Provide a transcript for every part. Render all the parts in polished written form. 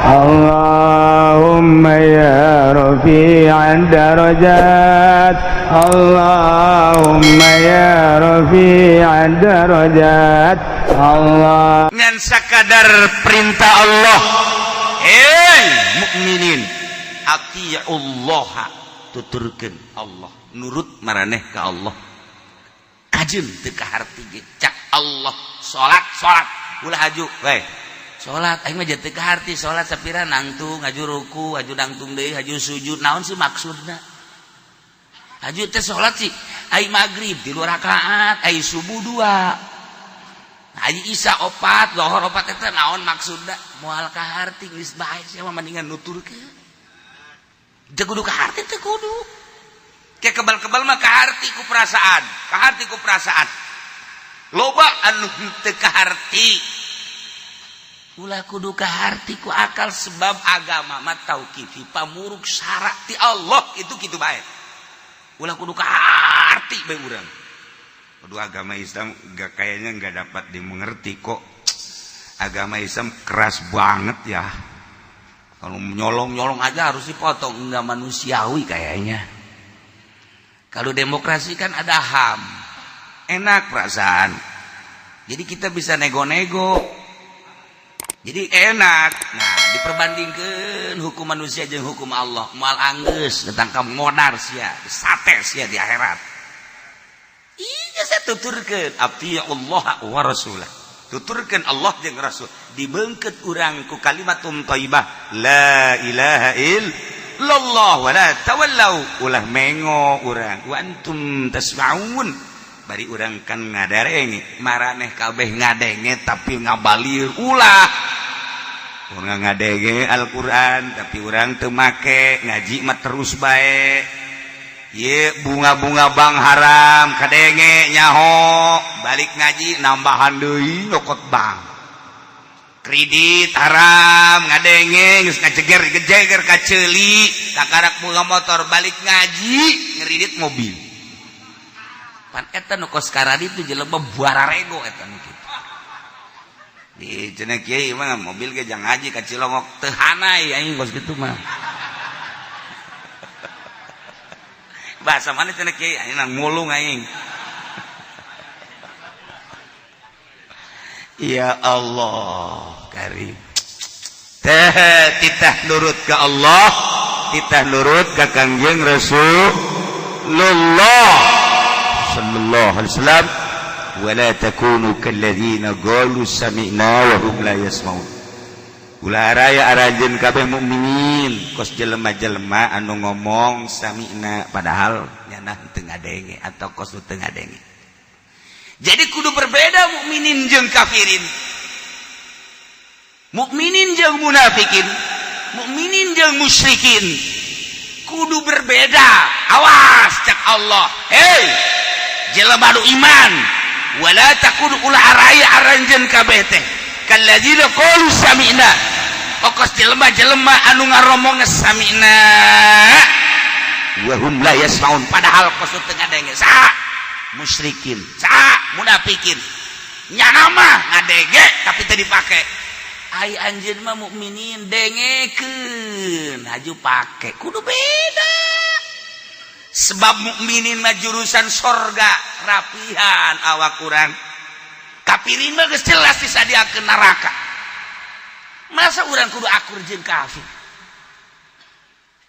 اللهم يا رفيع الدرجات، اللهم يا رفيع الدرجات، الله Ngan sakadar perintah Allah. Eh, mukminin, atiullaha, tuturkeun Allah, nurut maraneh ka Allah. Kajeun teu kaharti ge cak Allah, salat salat ulah haju we. Salat aing mah teu kaharti, salat sapira nangtung, haju ruku, haju nangtung deui, haju sujud, naon sih maksudna? Haju teh salat sih, ai magrib 3 rakaat, ai subuh 2. Haji Isa opat, lohor opat, eta naon maksudna? Moal kaharti geus bae sia mah, mendingan nuturkeun. Teu kudu kaharti, teu kudu. Ke kebal-kebal mah kaharti ku perasaan, kaharti ku perasaan. Loba anu teu kaharti. Ulah kudu kaharti ku akal, sebab agama mah tauqifi, pamuruk syarat ti Allah itu kitu bae. Ulah kudu kaharti bae urang. Aduh, agama Islam gak, kayaknya nggak dapat dimengerti kok. Agama Islam keras banget ya. Kalau nyolong-nyolong aja harus dipotong, nggak manusiawi kayaknya. Kalau demokrasi kan ada HAM, enak perasaan. Jadi kita bisa nego-nego. Jadi enak. Nah, diperbandingkan hukum manusia jeung hukum Allah, moal anggeus ditangkap modar sia, disate sia di akhirat. Iya, saya tuturkan Allah wa rasulah, tuturkan Allah jeung Rasul, dibengket urang ku kalimatun thayyibah, la ilaha illallah. Wala tawallau, ulah mengo urang, wa antum tasma'un, bari urang kan ngadarenge, maraneh kabeh ngadenge tapi ngabalir. Ulah urang ngadenge Al-Qur'an tapi urang teu make, ngaji mah terus bae. Ye, bunga-bunga bank haram kadenge nyaho, balik ngaji nambahan deui nyokot bank. Kredit haram ngadenge, geus ngajeger gejeger ka ceuli, kakarak bunga motor, balik ngaji ngeridit mobil. Pan eta nu kos karaditu jelema buararego eta nu kitu. Di cenah kiai mah mobil ge jang ngaji ka Cilongok, teu hanai aing kos kitu mah. Bahasa mana cenah kiai, aing nang mulung aing. Ya Allah karim. Teh titah nurut ke Allah, titah nurut ke Kangjeng Rasulullah sallallahu alaihi wasallam. Wala takunu kalladzina qalu sami'na wa hum la yasma'un. Ulah raya aranjeun kabeh mukminin kos jelema-jelema anu ngomong sami'na padahal nyana teu ngadenge atau kos teu ngadenge. Jadi kudu berbeda mukminin jeung kafirin, mukminin jeung munafikin, mukminin jeung musyrikin, kudu berbeda. Awas cak Allah, hei jelema nu iman, wala takunu, ulah araya aranjeun kabeh teh kalladzina qalu sami'na, okos jelema-jelema anu ngaromong sami'na wa hum la yasmaun, padahal kos teu ngadenge. Saha? Musyrikin. Saha? Munafikin. Nyana mah ngadenge tapi teu dipake. Ai anjeun mah mukminin, dengekeun haju pake, kudu beda. Sebab mukminin mah jurusan sorga, rapihan awak kurang. Kafirin mah geus jelas disadiakeun neraka. Masa urang kudu akur jeung kafir?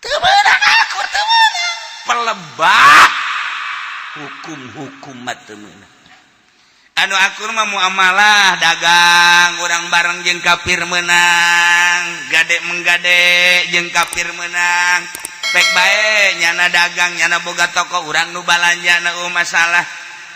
Teu meunang akur, teu meunang. Pelebah hukum-hukum mah teu meunang. Anu akur mah muamalah dagang urang bareng jeung kafir menang, gade menggade jeung kafir menang. Pek bae nyana dagang, nyana boga toko, urang nu balanja na masalah.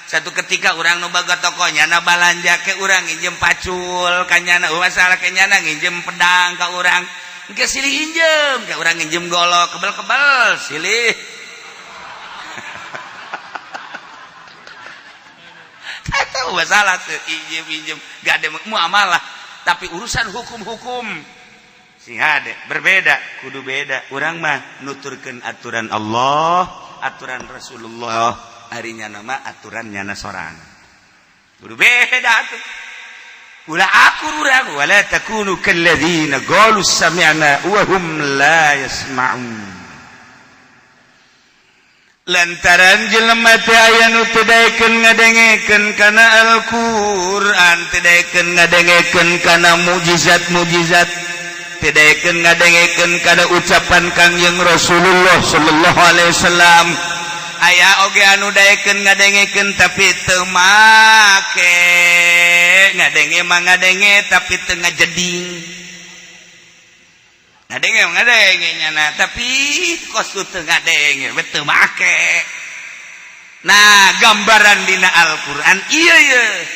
Satu ketika urang nu boga toko, nyana balanja ke urang, nginjem pacul ka nyana masalah, ke nyana nginjem pedang ka urang, engke silih injem ke urang, nginjem golok, kebel-kebel silih. Eta masalah tuh injem-injem gak ada muamalah, tapi urusan hukum-hukum sing hade berbeda, kudu beda. Urang mah nuturkeun aturan Allah, aturan Rasulullah, harinya nama aturan nyana sorang, kudu beda tuh. Ulah akur urang, wala takunu kalladzina qalu sami'na wa hum la yasma'un. Lantaran jelema teh aya nu teu daekeun ngadengekeun kana Al-Qur'an, teu daekeun ngadengekeun kana mukjizat-mukjizat, teu daekeun ngadengekeun kana ucapan Kangjeng Rasulullah sallallahu alaihi wasallam. Aya oge anu daekeun ngadengekeun tapi teu make, ngadenge mah ngadenge tapi teu ngajeding. Ngadenge ngadenge nyana tapi kos teu ngadenge we teu make. Nah, gambaran dina Al-Qur'an ieu ye,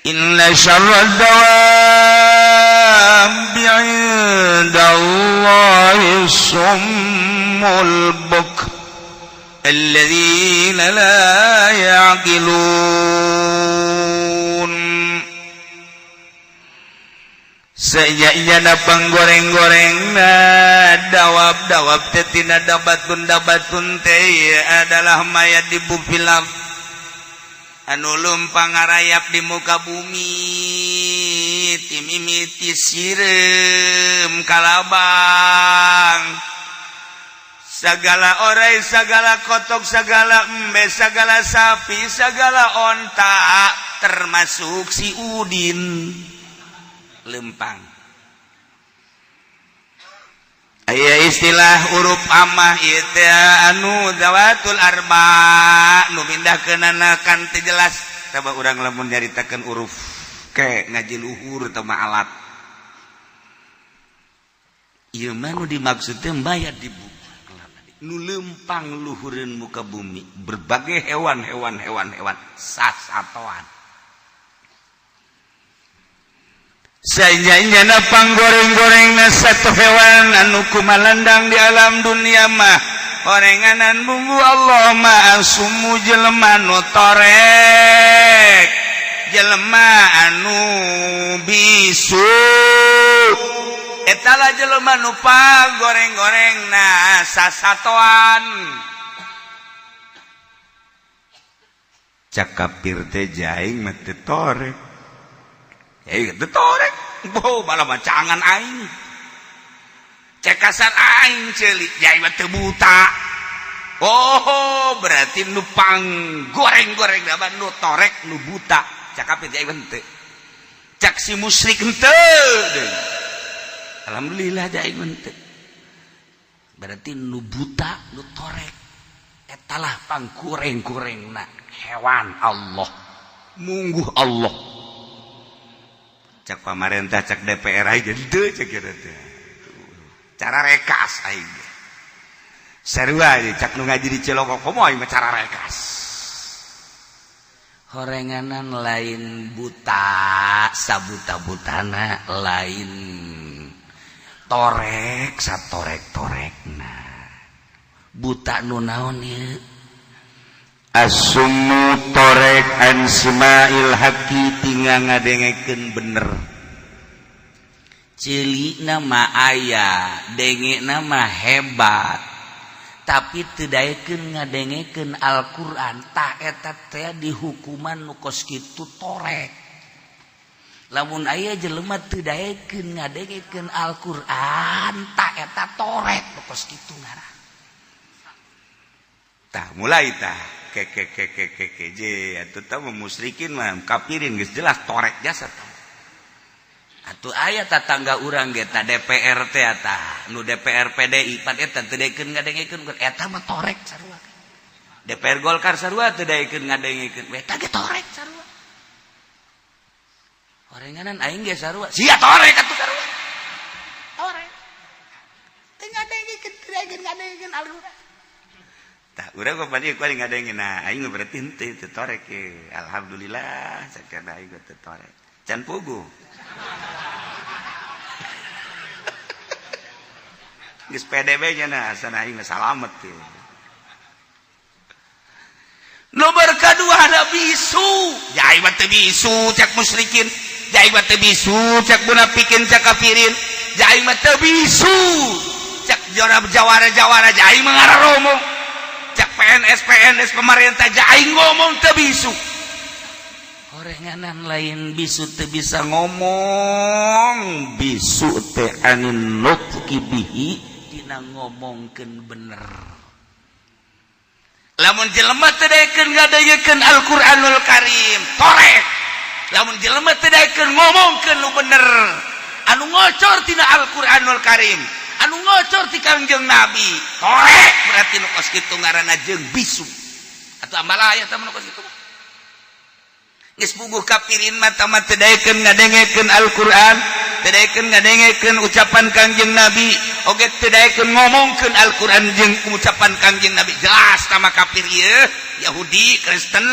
inna syarrad dawabi 'indallahi summul buk alladzina la ya'qilun. Sejana panggoreng-goreng dawab-dawab tetina dabatun dabatun teh adalah mayat di bufilaf anu lumpang ngarayap di muka bumi, timimiti sireum kalabang, segala orai, segala kotok, segala embe, segala sapi, segala onta, termasuk si Udin lempang. Aya istilah huruf amah ieu teh anu zawatul arba nu mindahkeunana kan teu jelas. Coba urang lamun nyaritakeun huruf ke ngaji luhur teu mah alat ieu mah, nu dimaksud teh mayat di nu lempang luhureun muka bumi, berbagai hewan hewan hewan hewan sasatoan. Sehingga panggoreng-goreng satu hewan anu kumalandang di alam dunia mah orenganan bumbu Allah mah sumu jelema nu torek, jelema anu bisu, etala jelema nu goreng-goreng na sasatoan. Cak kafir teh jaing mah teu torek. Itu torek, boh malah macangan aing. Cek kasar aing ceuli, jai mah teu buta. Oh, berarti nu pang goreng-goreng da nu torek nu buta. Cak kafir jai mah henteu. Cak si musyrik henteu deui. Alhamdulillah jai mah henteu. Berarti nu buta nu torek. Etalah pang goreng-gorengna hewan Allah. Mungguh Allah. Cak pamarentah, cak DPR aja teu, cek kieu teh cara rekas aing sarua aja. Cak nu ngaji di Ciloko komo aing mah cara rekas. Horenganan lain buta sabuta-butana, lain torek satorek-torekna. Buta nu naon ieu? Asumu torek an simail haqi, tinggal ngadengekeun bener. Ceuli nama aya, denge nama hebat, tapi teu daekeun ngadengekeun Al-Qur'an. Tah eta teh dihukuman nu kos kitu, torek. Lamun aya jelema teu daekeun ngadengekeun Al-Qur'an, tah eta torek nu kos kitu ngaran. Tah mulai tah ke ke ke ke ke ke je atuh tah musrikin mah kafirin geus jelas torek jasa tah. Atuh aya tatangga urang ge ta DPR teh, tah nu DPR PDI pan eta teu daekeun ngadengekeun, eta mah torek sarua. DPR Golkar sarua teu daekeun ngadengekeun, eta ge torek sarua. Orenganan aing ge sarua sia torek atuh sarua. Torek teu ngadengekeun, teu daekeun ngadengekeun Al-Qur'an. Tah urang mah padi kuari ngadengin, nah aing mah berarti henteu teu torek ye. Alhamdulillah sakana aing teu torek. Can puguh. Geus PDB nya nah asana aing mah salamet ye. Nomor kedua ada bisu. Jai mah teu bisu cak musyrikin, jai mah teu bisu cak munafikin, cak kafirin, jai mah teu bisu cak jawara-jawara, jai mah ngararomo. Cak PNS PNS pemerintah, aing ngomong teu bisu. Horenganan lain bisu teu bisa ngomong, bisu teh anin nutqi bihi, dina ngomongkeun bener. Lamun jelema teu daekeun ngadengekeun Al-Qur'anul Karim, torek. Lamun jelema teu daekeun ngomongkeun nu bener, anu ngocor tina Al-Qur'anul Karim, anu ngocor ti Kangjeng Nabi, torek. Berarti nu kos kitu ngaranna jeung bisu atau ambalaya tah. Nu kos kitu geus puguh kapirin mata mah, teu daekeun ngadengekeun Al-Qur'an, teu daekeun ngadengekeun ucapan Kangjeng Nabi, oge teu daekeun ngomongkeun Al-Qur'an jeung ucapan Kangjeng Nabi. Jelas tama kafir ieu, Yahudi, Kristen,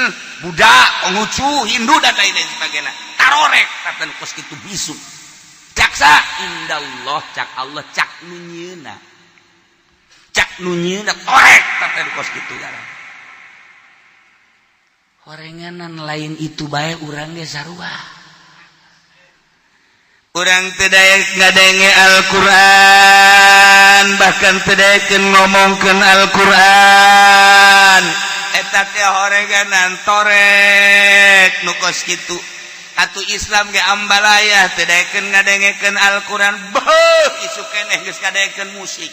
Buddha, Konghucu, Hindu, dan lain-lain sebagainya. Tarorek tatan kos kitu bisu. Caksa indallah, cak Allah, cak nu nyieuna, cak nu nyieuna, torek tatan kos kitu ngaran. Horenganan lain itu bae, urang ge sarua. Urang teu daek ngadenge Al-Qur'an, bahkan teu daekeun ngomongkeun Al-Qur'an, eta teh horenganan torek nu kos kitu. Atuh Islam ge ambalaya, teu daekeun ngadengekeun Al-Qur'an, beuh, isuk keneh geus ngadengekeun musik.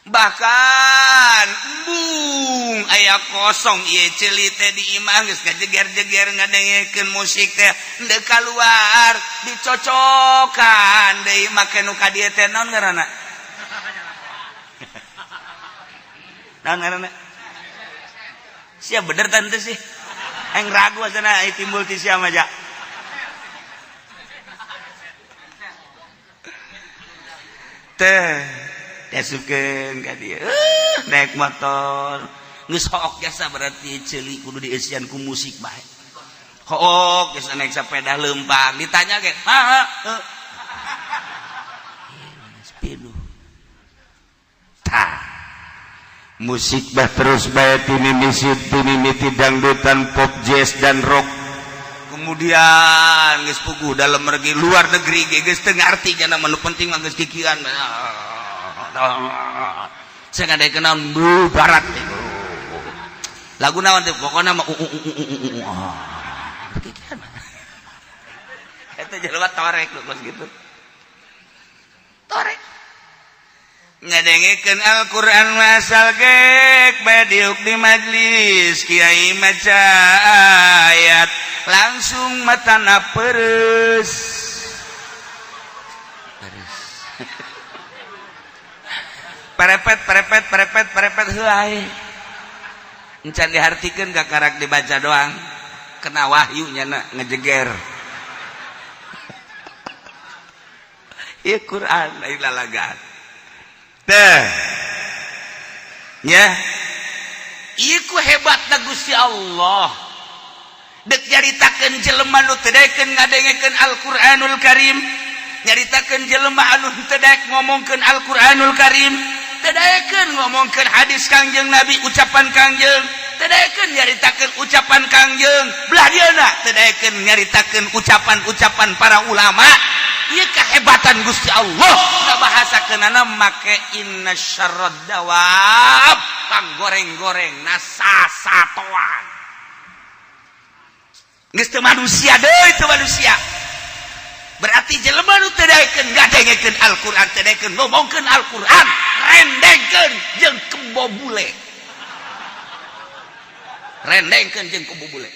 Bahkan embung aya kosong ieu ceuli teh di imah, geus ngajeger-jeger ngadengekeun musik teh, henteu kaluar, dicocokan deui make nu ka dieu teh. Naon ngaranna, naon ngaranna? Sia bener tante sih, aing ragu asana timbul ti sia mah ja. Teh diasupkeun ka dieu, naik motor geus hook jasa, berarti ceuli kudu dieusian ku musik bae. Hook geus naik sepeda leumpang, ditanya ge ha ha. Tah musik bah terus bae tinimiti dangdutan, pop, jazz, dan rock. Kemudian geus puguh dalam negeri, luar negeri ge geus teu ngarti nya, nu penting mah geus kikian. Saya nggak ada kenal bu barat lagu naon teh, pokoknya mah kikian eta jelema torek lu kos gitu. Torek ngadengekeun Al-Qur'an asal gek bae, diuk di majlis, kiai maca ayat, langsung matana peres. Peres, perepet, perepet, perepet, perepet, heuay encan dihartikeun, kakarak dibaca doang, kena wahyu nyana ngejeger. Ieu Quran lain lalagan teh nya. Ieu ku hebatna Gusti Allah, dek nyaritakeun jelema nu teu daekeun ngadengekeun Al-Qur'anul Karim, nyaritakeun jelema anu teu daek ngomongkeun Al-Qur'anul Karim, teu daekeun ngomongkeun hadis Kangjeng Nabi, ucapan Kangjeng, teu daekeun nyaritakeun ucapan Kangjeng, belah dieuna teu daekeun nyaritakeun ucapan-ucapan para ulama. Ieu kehebatan Gusti Allah ngabahasakeunana make inna syarrad dawab, pang goreng-goreng nasasatoan. Geus teu manusia deui, teu manusia. Berarti jelema nu teu daekeun ngadengekeun Al-Qur'an, teu daekeun ngomongkeun Al-Qur'an, rendengkeun jeung kebo bule, rendengkeun jeung kebo bule.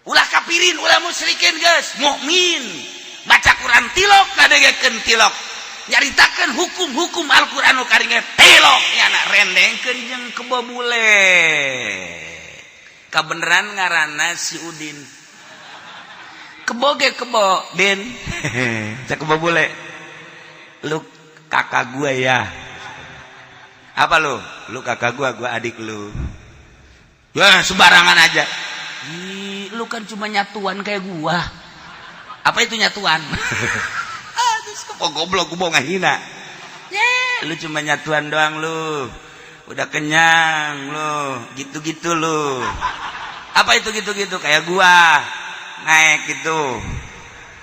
Ulah kafirin, ulah musyrikin, geus mukmin. Baca Quran tilok, ngadengekeun tilok, nyaritakeun hukum-hukum Al-Qur'anul Karim tilok, nyana rendengkeun jeung kebo bule. Kabeneran ngaranna si Udin. Kebo ge kebo, Din. Cek kebo bule. Lu kakak gue ya. Apa lu? Lu kakak gua, gua adik lu. Ya sembarangan aja. Ih, lu kan cuma nyatuan kayak gua. Apa itu nyatuan? Aduh, kebo goblok, gua mau ngahina. Ya, lu cuma nyatuan doang lu. Udah kenyang lu, gitu-gitu lu. Apa itu gitu-gitu? Kayak gua. Naik gitu.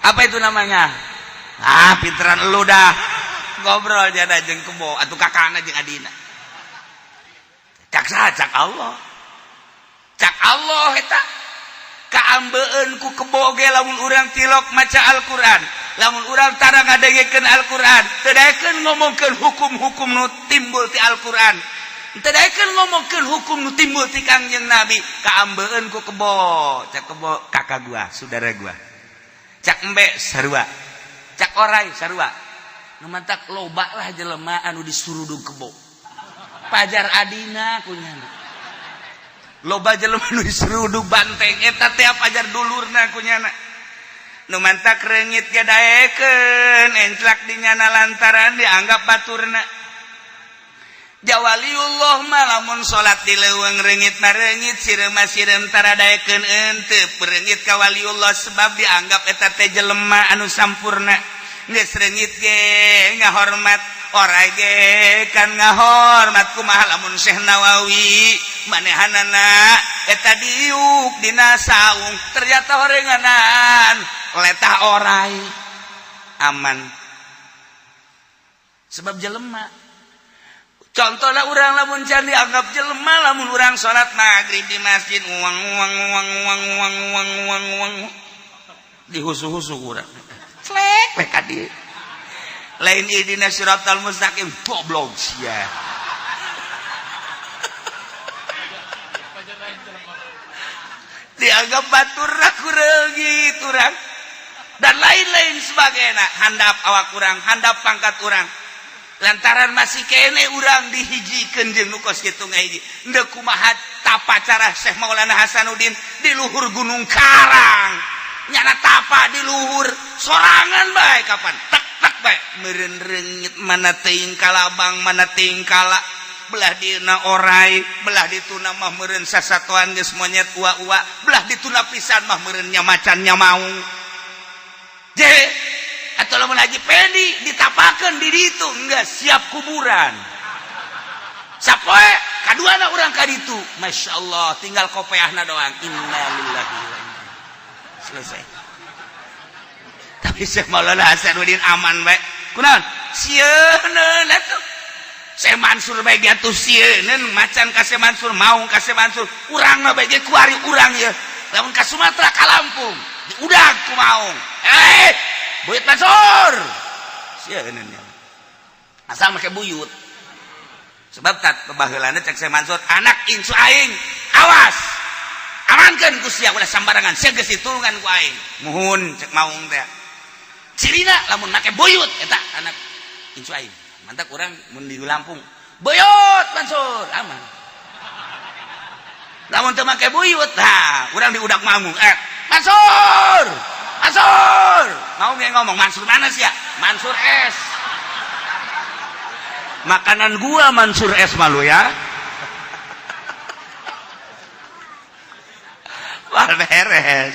Apa itu namanya? Ah, pinteran lu dah. Ngobrol jada jeung kebo atuh kakana jeung adina. Cak saha? Cak Allah. Cak Allah eta kaambeun ku kebo ge lamun urang tilok maca Al-Qur'an, lamun urang tara ngadengekeun Al-Qur'an, teu daekeun ngomongkeun hukum-hukum nu timbul ti Al-Qur'an, teu daekeun ngomongkeun hukum nu timbul ti Kangjeng Nabi, kaambeun ku kebo. Cak kebo, kakak gua, saudara gua. Cak embe, sarua. Cak orai, sarua. Nu mantak loba lah jelema anu disurudug kebo, pajar adina kunyana. Loba jelema nu disurudug banteng eta teh, pajar dulurna kunyana. Nu mantak reungit ge daekeun enclak di nyana lantaran dianggap baturna. Jawaliullah mah lamun salat di leuweung, reungit mah reungit, sireum mah sireum, tara daekeun henteu reungit ka waliullah, sebab dianggap eta teh jelema anu sampurna. Geus reungit ge ngahormat, orai ge kan ngahormat. Kumaha lamun Syekh Nawawi manehanana eta diuk dina saung, ternyata horenganan letah orai, aman sebab jelema. Contohnya urang lamun can dianggap jelema, lamun urang salat maghrib di masjid, uang uang uang uang uang uang uang uang, dihusu-husu urang, flek we ka dieu, lain ihdina siratal mustaqim, goblok sia. Dianggap batur ku reungit urang dan lain-lain sebagainya. Handap awak urang, handap pangkat urang, lantaran masih kene urang dihijikeun jeung nu kos kitu ngahiji. Endeu kumaha tapa cara Syekh Maulana Hasanuddin di luhur Gunung Karang, nyana tapa di luhur sorangan bae, kapan tek tek bae meureun reungit mana teuing kalabang, mana teuing kala, belah dina orai, belah dituna mah meureun sasatoan geus monyet ua-ua, belah dituna pisan mah meureun nya macan nya maung je. Atau lamun Haji Pendi ditapakeun di ditu, enggak siap kuburan sapoe kaduana urang ka ditu. Masya Allah, tinggal kopeahna doang, innalillahi wa inna, selesai. Tapi Syekh Maulana Hasanuddin aman bae. Kunaon sieun atuh? Syekh Mansur bae ge atuh sieun, macan ka Syekh Mansur, maung ka Syekh Mansur. Urang mah bae ge kuari urang ye lamun ka Sumatera, ka Lampung, diudag ku maung, eh buyut Mansur, sieun ya asal make buyut. Sebab tat baheulana cek Syekh Mansur, anak incu aing awas, amankeun ku sia, ulah sambarangan, sia geus ditulungan ku aing. Muhun, cek maung teh, cirina lamun make buyut eta anak incu aing. Mantak urang mun di Lampung, buyut Mansur, aman. Lamun teu make buyut, nah urang diudak maung, eh Mansur, Mansur, mau yang ngomong, Mansur mana sih ya? Mansur S, makanan gua Mansur S malu ya. Wah, beres.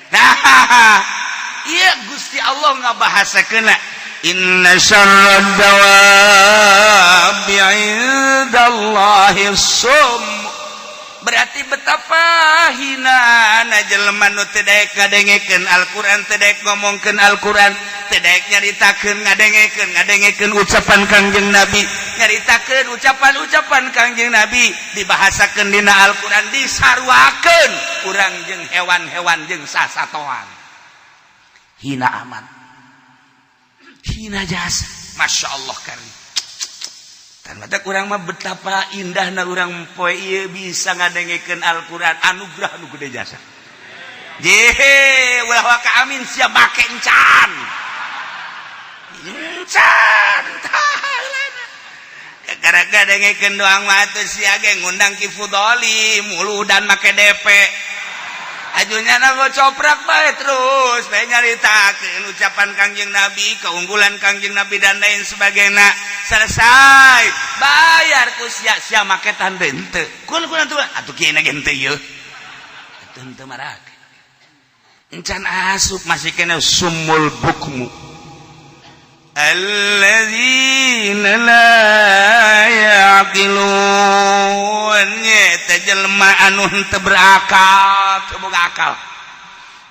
Nah iya, Gusti Allah ngabahasakeun, inna syarrad dawabi indallahi sum. Berarti betapa hina na jelema nu teu daek ngadengekeun Al-Qur'an, teu daek ngomongkeun Al-Qur'an, teu daek nyaritakeun, ngadengekeun ngadengekeun ucapan Kangjeng Nabi, nyaritakeun ucapan-ucapan Kangjeng Nabi dibahasakeun dina Al-Qur'an, disaruakeun urang jeung hewan-hewan jeung sasatoan. Hina amat, hina jasa. Masya Allah karim. Dan mata kurang mah betapa indahna urang poe ieu bisa ngadengekeun Al-Qur'an, anugerah nu gede jasa. Jehe, ulah waka amin sia, make encan. Encan tah. Gara ngadengekeun doang mah atuh sia ge ngundang Ki Fudoli mulu dan make DP. Ajunya na coprak bae terus bae nyaritakeun ucapan Kangjeng Nabi, keunggulan Kangjeng Nabi dan lain sebagainya. Selesai, bayar ku sia, sia make tanda henteu. Kun kun atuh atuh kieu ge henteu ieu. Atuh henteu marake. Encan asup, masih kena sumul bukmu. Alladzina la yaqilun, nyeta jelema anu henteu berakal, teu boga akal.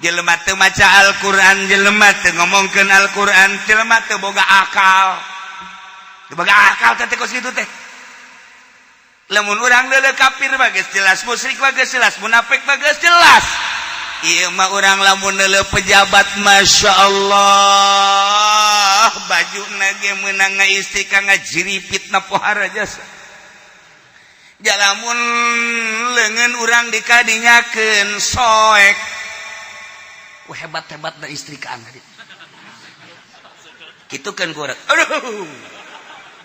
Jelema teu maca Al-Qur'an, jelema teu ngomongkeun Al-Qur'an, jelema teu boga akal. Teu boga akal teh kos kitu teh. Lamun urang leuleuh kafir mah geus jelas, musyrik mah geus jelas, munafik mah geus jelas. Ieu mah urang lamun leuleuh pejabat, Masya Allah, bajuna ge meunang ngaistika ngajiripit na pohara jasa. Jalamun leungeun urang dikadinyakeun soek. Wah, hebat-hebat da istrikaan tadi. Kitu kan ku urang. Aduh.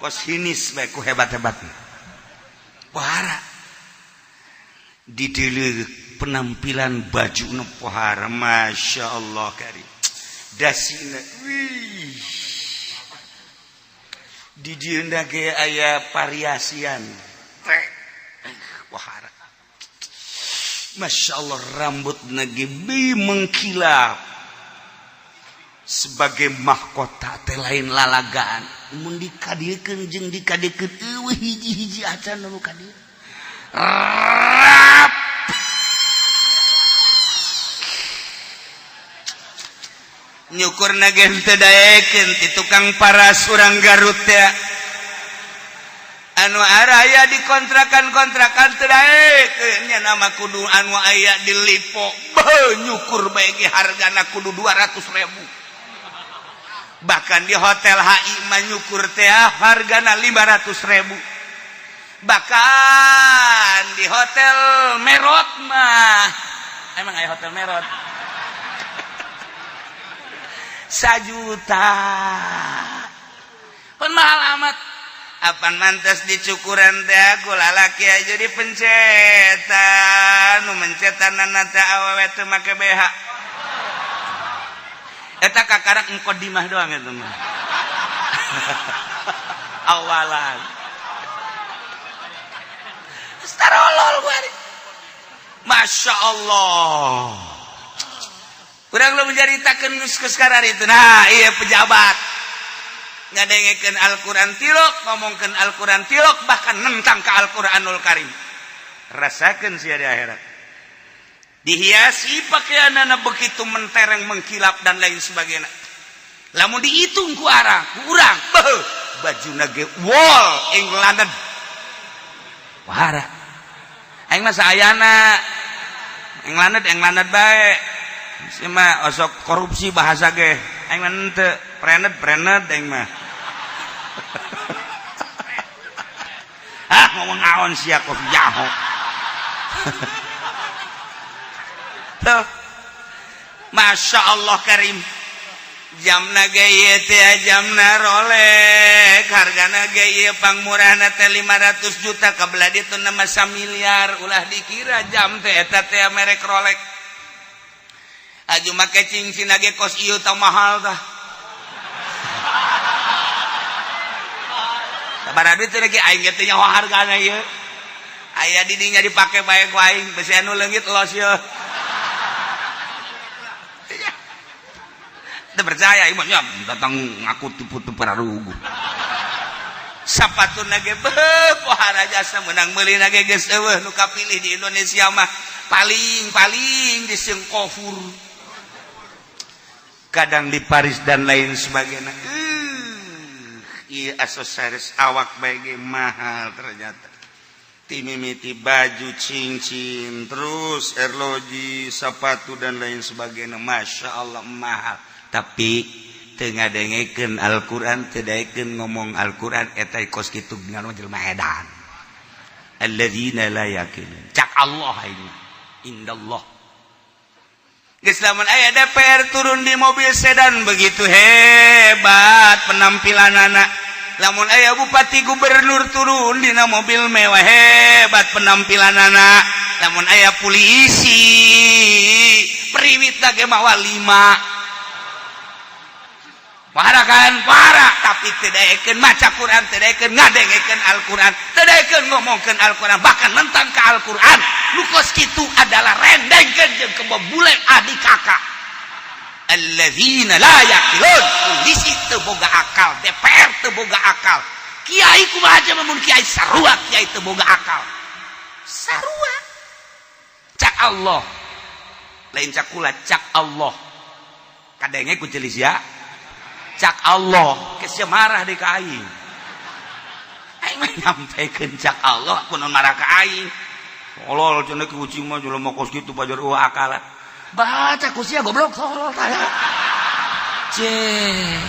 Kos hinis bae ku hebat-hebat. Pohara. Dideuleu penampilan baju nu pohara, Masya Allah karim. Dasina wih. Di dieu ge aya variasian. Teh. Pohara. Masya Allah, rambut nage mengkilap sebagai mahkota teh lain lalagaan. Mun dikadiekeun jeung dikadiekeun eueuh hiji-hiji acan nu kadieu. Rap. Nyukur nage teu daekeun ti tukang paras urang Garut teh. Anu araya di kontrakan-kontrakan teu daekeun nya nama kudu anu aya di Lipo. Beuh, nyukur bae ge hargana kudu 200.000. Bahkan di hotel HI mah nyukur teh hargana 500.000. Bahkan di hotel Merot mah, emang aya hotel Merot 1 juta. Pun mahal amat. Apan mantas dicukuran teh aku lalaki aja dipencetan, nu mencetan teh awewe teu make BH. Eta kakarak muqaddimah doang eta mah. Awalan. Starolol gua. Masya Allah. Urang lu menceritakeun geus sekarang itu. Nah, iya pejabat. Ngadengekeun Al-Qur'an tilok, ngomongkeun Al-Qur'an tilok, bahkan nentang ke Al-Qur'anul Karim. Rasakeun sia di akhirat. Dihiasi pakaianana begitu mentereng, mengkilap dan lain sebagainya. Lamun dihitung ku arang, ku urang, beuh, bajuna ge wol England. Wahara. Aing mah saayana England England bae. Si mah osok korupsi bahasa ge. Aing mah henteu, prenet prenet aing mah. Ah, ngomong aon sia kok jaho. Tuh. Masya Allah karim. Jamna ge ieu teh jamna Rolex, hargana ge ieu pangmurahna teh 500 juta, kabelah ditu nama samiliar, ulah dikira jam teh eta teh merek Rolex. Aju make cincin ge kos ieu tah mahal tah. Sabaraha duit teh ge aing ge teu nyaho hargana ieu. Aya di dinya dipake bae ku aing, besi anu leungit los ieu. Teu percaya ieu mah datang ngaku tipu-tipu pararugu. Sapatuna ge beuh pohara jasa meunang meulina ge geus eueuh nu kapilih di Indonesia mah paling-paling di Singapura. Kadang di Paris dan lain sebagainya. Ieu aksesoris awak bae ge mahal ternyata. Timimiti baju, cincin, terus erloji, sepatu dan lain sebagainya. Masya Allah mahal. Tapi teu ngadengekeun Al-Qur'an, teu daekeun ngomong Al-Qur'an, eta kos kitu nganu jelema edan. Alladzina la yaqilun. Cak Allah ini. Indallah. Geus lamun aya DPR turun di mobil sedan begitu hebat penampilanana. Lamun aya bupati gubernur turun dina mobil mewah hebat penampilanana. Lamun aya polisi priwit ge mawa 5. Para kan para, tapi teu daekeun maca Quran, teu daekeun ngadengekeun Al-Qur'an, teu daekeun ngomongkeun Al-Qur'an, bahkan nentang ka Al-Qur'an. Nu kos kitu adalah rendengkeun jeung kebebule adik kakak. Alladzina la yaqilun. Polisi teu boga akal, DPR teu boga akal. Kiai kumaha aja mun kiai sarua kiai teu boga akal. Sarua. Cak Allah. Lain cak kula, cak Allah. Kadenge ku celis ya. Cak Allah, kesya marah di ka aing. Aing mah nyampekeun cak Allah kunaon marah ka aing. Tolol cenah ki ucing mah jelema kos kitu pajar eueuh akal. Baca ku sia goblok tolol tah. Ceh.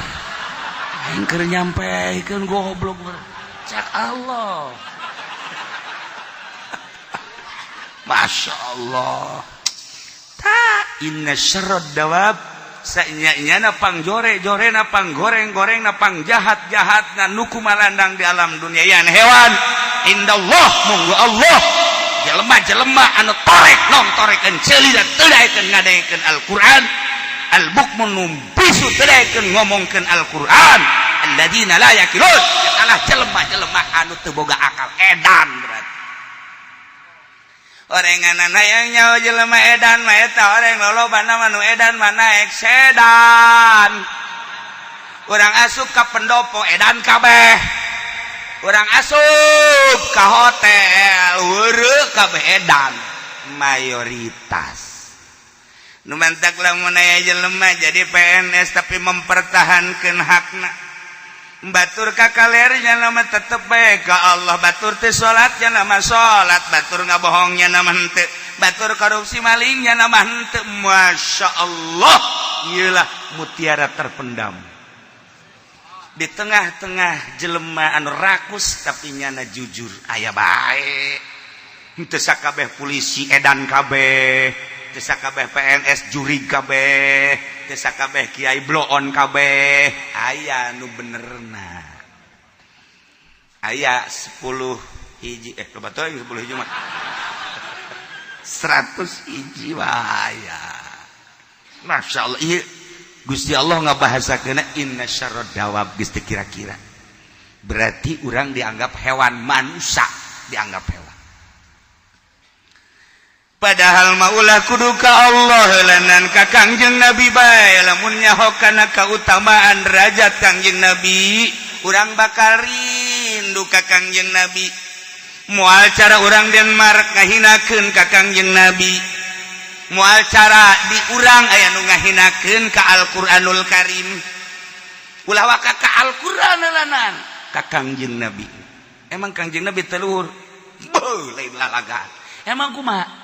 Aing keur nyampekeun goblok cak Allah. Masya Allah. Ta inna syarrad dawab sanya-nyana pang jore-jore na pang goreng-goreng na pang jahat-jahat na nuku malandang di alam dunia yan hewan indallah munggu Allah jelema-jelema anu torek nong torekeun ceuli dan teu daekeun ngadengekeun Al-Qur'an al-bukmun nu bisu teu daekeun ngomongkeun Al-Qur'an alladzina la yaqilun eta jelema-jelema anu teu boga akal edan berarti orenganan hayang nyawa jelema edan mah eta oreng lolobana mah nu edan mah naek sedan. Urang asup ka pendopo edan kabeh. Urang asup ka hotel weureuh kabeh edan mayoritas. Nu mantak lamun aya jelema jadi PNS tapi mempertahankeun hakna. Batur kakalernya nama tetep bae ka Allah, batur teh salatnya nama salat, batur ngabohongnya nama henteu, batur korupsi malingnya nama henteu. Masya Allah, iyalah mutiara terpendam di tengah-tengah jelema anu rakus tapi nyana jujur aya bae. Henteu sakabeh polisi edan kabeh, teu sakabeh PNS jurig kabeh, teu sakabeh kiai bloon kabeh, aya nu benerna. Aya 10 hiji loba teuing 10 hiji mah. 100 hiji aya. Masya Allah, ieu Gusti Allah ngabahasakeun inna syarrad dawab geus teu kira-kira. Berarti urang dianggap hewan, manusia dianggap hewan. Padahal maulah kudu ka Allah lanan ka Kangjeng Nabi bae lamun nyaho kana kautamaan derajat Kangjeng Nabi urang bakal rindu ka Kangjeng Nabi. Moal cara urang Denmark ngahinakeun ka Kangjeng Nabi, moal cara di urang aya nu ngahinakeun ka Al-Qur'anul Karim. Ulah waka ka Al-Qur'an lanan ka Kangjeng Nabi. Emang Kangjeng Nabi teu luhur? Beuh, lain lalagan. Emang kumaha?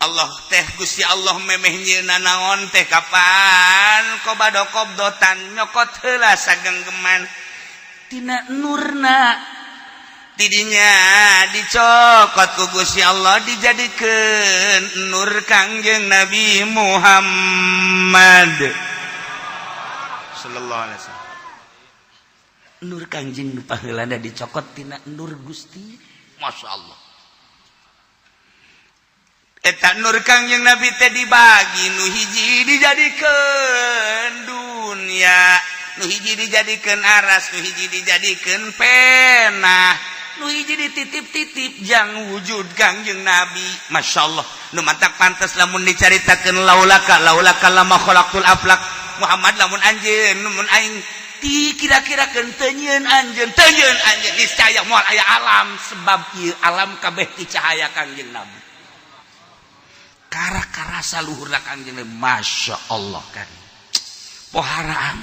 Allah teh Gusti Allah memeh nyieunna naon teh kapan qobado qobdotan nyokot heula sagenggeman tina nurna tidinya dicokot ku Gusti Allah dijadikeun nur Kangjeng Nabi Muhammad sallallahu alaihi wasallam. Nur Kangjeng nu paheulana dicokot tina nur Gusti. Masya Allah. Eta nur Kangjeng Nabi teh dibagi, nu hiji dijadikeun dunia, nu hiji dijadikeun aras, nu hiji dijadikeun pena, nu hiji dititip-titip jang wujud Kangjeng Nabi. Masya Allah, nu mantak pantes lamun dicaritakeun laulaka laulaka lama khalaqtul aflak. Muhammad lamun anjeun lamun aing ti kira-kirakeun teu nyieun anjeun, teu nyieun anjeun niscaya moal aya alam sebab ieu alam kabeh ti cahaya Kangjeng Nabi. Kara-karasa luhurna Kangjeng Nabi. Masya Allah kan poharaan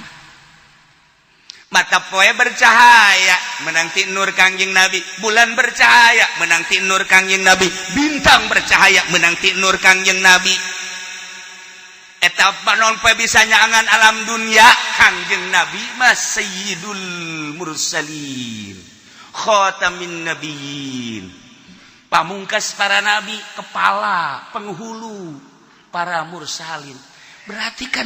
mata poe bercahaya menang ti nur Kangjeng Nabi, bulan bercahaya menang ti nur Kangjeng Nabi, bintang bercahaya menang ti nur Kangjeng Nabi. Eta panon poe bisa nyaangan alam dunia Kangjeng Nabi mah sayyidul mursalin khatamin nabiyyin, pamungkas para nabi, kepala penghulu para mursalin. Berarti kan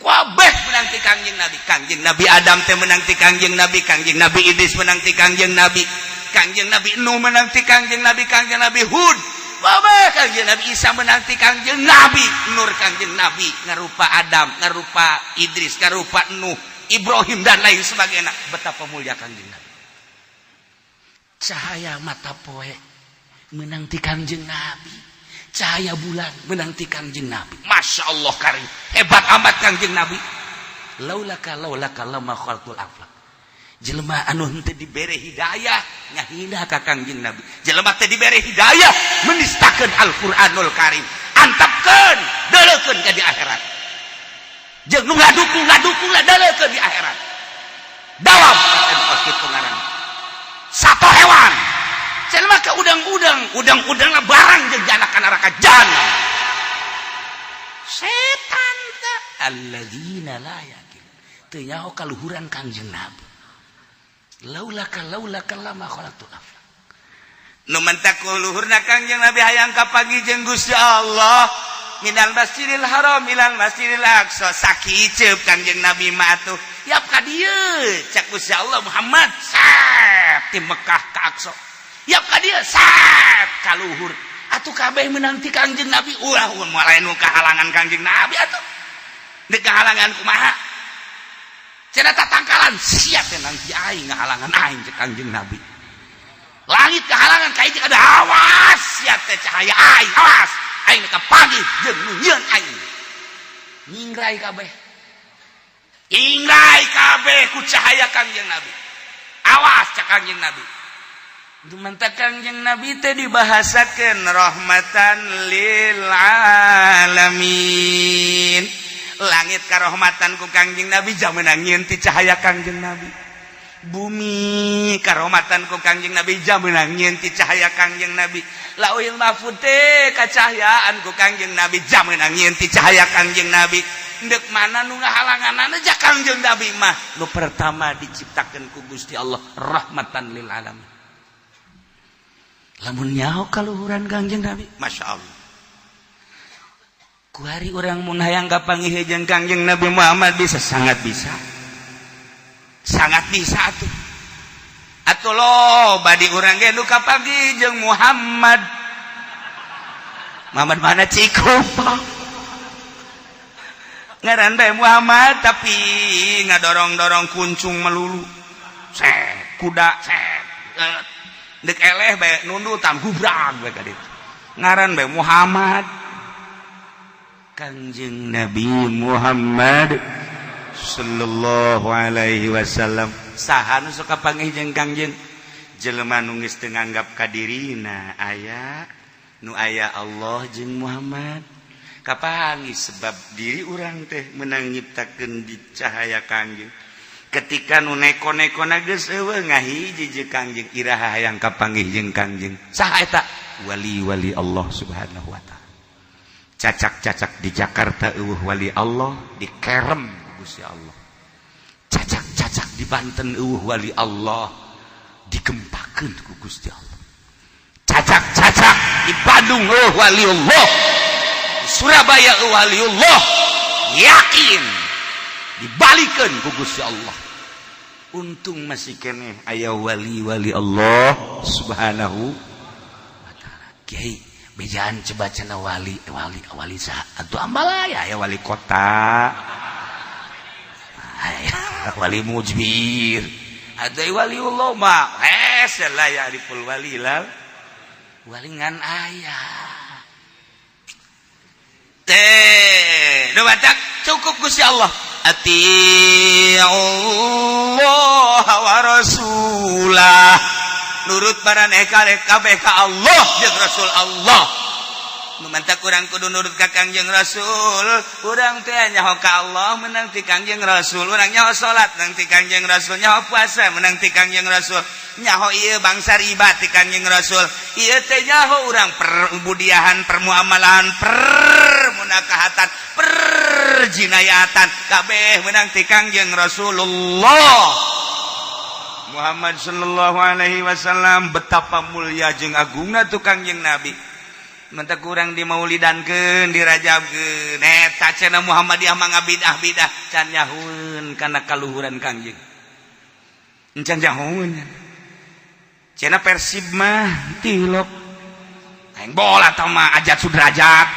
kabeh menang ti Kangjeng Nabi. Kangjeng Nabi Adam teh menang ti Kangjeng Nabi, Kangjeng Nabi Idris menang ti Kangjeng Nabi, Kangjeng Nabi Nuh menang ti Kangjeng Nabi, Kangjeng Nabi Hud kabeh, Kangjeng Nabi Isa menang ti Kangjeng Nabi. Nur Kangjeng Nabi ngarupa Adam, ngarupa Idris, ngarupa Nuh, Ibrahim dan lain sebagainya. Betapa mulia Kangjeng Nabi. Cahaya mata poe menang ti Kangjeng Nabi, cahaya bulan menang ti Kangjeng Nabi. Masya Allah karim, hebat amat Kangjeng Nabi. Laulaka laulaka lama khalqul aflak. Jelema anu henteu dibere hidayah ngahina ka Kangjeng Nabi. Jelema teu dibere hidayah menistakeun Al-Qur'anul Karim. Antepkeun, deuleukeun ka di akhirat. Jeung nu ngadukung ngadukung lah deuleukeun di akhirat. Dawam kitu ngaran. Satu hewan cenah mah ka udang-udang, udang-udang lah barang jeung jana ka neraka jahanam. Setan teh alladzina la yaqil, teu nyaho kaluhuran Kangjeng Nabi. Laulaka laulaka lama khalaqtu afla. Nu mentak luhurna Kangjeng Nabi hayang kapanggih jeung Gusti Allah, minal Masjidil Haram ilal Masjidil Aqsa, sakiceup Kangjeng Nabi mah atuh. Yap ka dieu, cak Gusti Allah, Muhammad sep ti Mekah ka Aqsa. Yap ka dieu, sep ka luhur atuh. Kabeh menang ti Kangjeng Nabi. Ulah mulai nu kahalangan Kangjeng Nabi atuh. Deuk kahalangan kumaha? Cenah tatangkalan siap teh nanti aing ngahalangan aing, cek Kangjeng Nabi. Langit kehalangan ka hiji ada, awas sia teh cahaya aing, awas aing kapanggih jeung nu nyieun aing. Nyingrai kabeh, ingrai kabeh ku cahaya Kangjeng Nabi. Awas, cak Kangjeng Nabi. Mantap, Kangjeng Nabi teh dibahasakeun rahmatan lil alamin. Langit karohmatan ku Kangjeng Nabi, jamenang nyieun ti cahaya Kangjeng Nabi. Bumi karohmatan ku Kangjeng Nabi, jamenang nyieun ti cahaya Kangjeng Nabi. Lauhil Mahfud teh kacahayaan ku Kangjeng Nabi, jamenang nyieun ti cahaya Kangjeng Nabi. Ndek mana nu ngahalanganana ja Kangjeng Nabi mah nu pertama diciptakeun ku Gusti Allah, rahmatan lil alamin. Lamun nyaho kaluhuran Kangjeng Nabi, Masya Allah. Kuari urang mun hayang kapanggih jeung Kangjeng Nabi Muhammad bisa, sangat bisa, sangat bisa atuh. Atuh loba di urang ge nu kapanggih jeung Muhammad. Muhammad mana? Cikupa ngaran bae Muhammad, tapi ngadorong-dorong kuncung melulu, set kuda, set dek eleh bae, nundutan gubrag bae ka ditu, ngaran bae Muhammad. Kangjeng Nabi Muhammad sallallahu alaihi wasallam, saha nu sok kapanggih jeung Kangjeng? Jelema nu geus teu nganggap ka dirina aya, nu aya Allah jeung Muhammad. Kapanggih sebab diri urang teh menang nyiptakeun di cahaya Kangjeng. Ketika nu neko-neko geus eueuh, ngahiji jeung Kangjeng, iraha hayang kapanggih jeung Kangjeng? Saha eta? Wali-wali Allah Subhanahu wa taala. Cacak-cacak di Jakarta eueuh wali Allah, dikerem Gusti Allah. Cacak-cacak di Banten eueuh wali Allah, digempakeun ku Gusti Allah. Cacak-cacak di Bandung eueuh wali Allah, di Surabaya eueuh wali Allah, yakin dibalikeun ku Gusti Allah. Untung masih keneh aya wali-wali Allah Subhanahu wa taala. Kiai, bejaan coba cenah wali wali wali saha atuh? Ambalaya aya, wali kota aya, wali mujbir ada, waliullah mah eh la ya'riful wali lal wali ngan aya teh nu batak cukup Gusti Allah. Ati'ullah wa rasulah, nurut maraneh kabeh ka Allah jeung Rasul Allah. Nu mantak urang kudu nurut ka Kangjeng Rasul. Urang teh nyaho ka Allah menang ti Kangjeng Rasul. Urang nyaho salat menang ti Kangjeng Rasul, nyaho puasa menang ti Kangjeng Rasul, nyaho ieu bangsa riba ti Kangjeng Rasul. Ieu teh nyaho urang perbudiahan, permuamalahan, permunakahatan, perjinayatan, kabeh menang ti Kangjeng Rasulullah Muhammad sallallahu alaihi wasallam. Betapa mulia jeung agungna tuh Kangjeng Nabi. Mentak kurang dimaulidankeun, dirajabkeun, eta cenah Muhammadiyah mah ngabidah bidah. Can nyahueun kana kaluhuran Kangjeng, encan nyahueun. Cenah Persib mah tilok aing bola tah mah Ajat Sudrajat.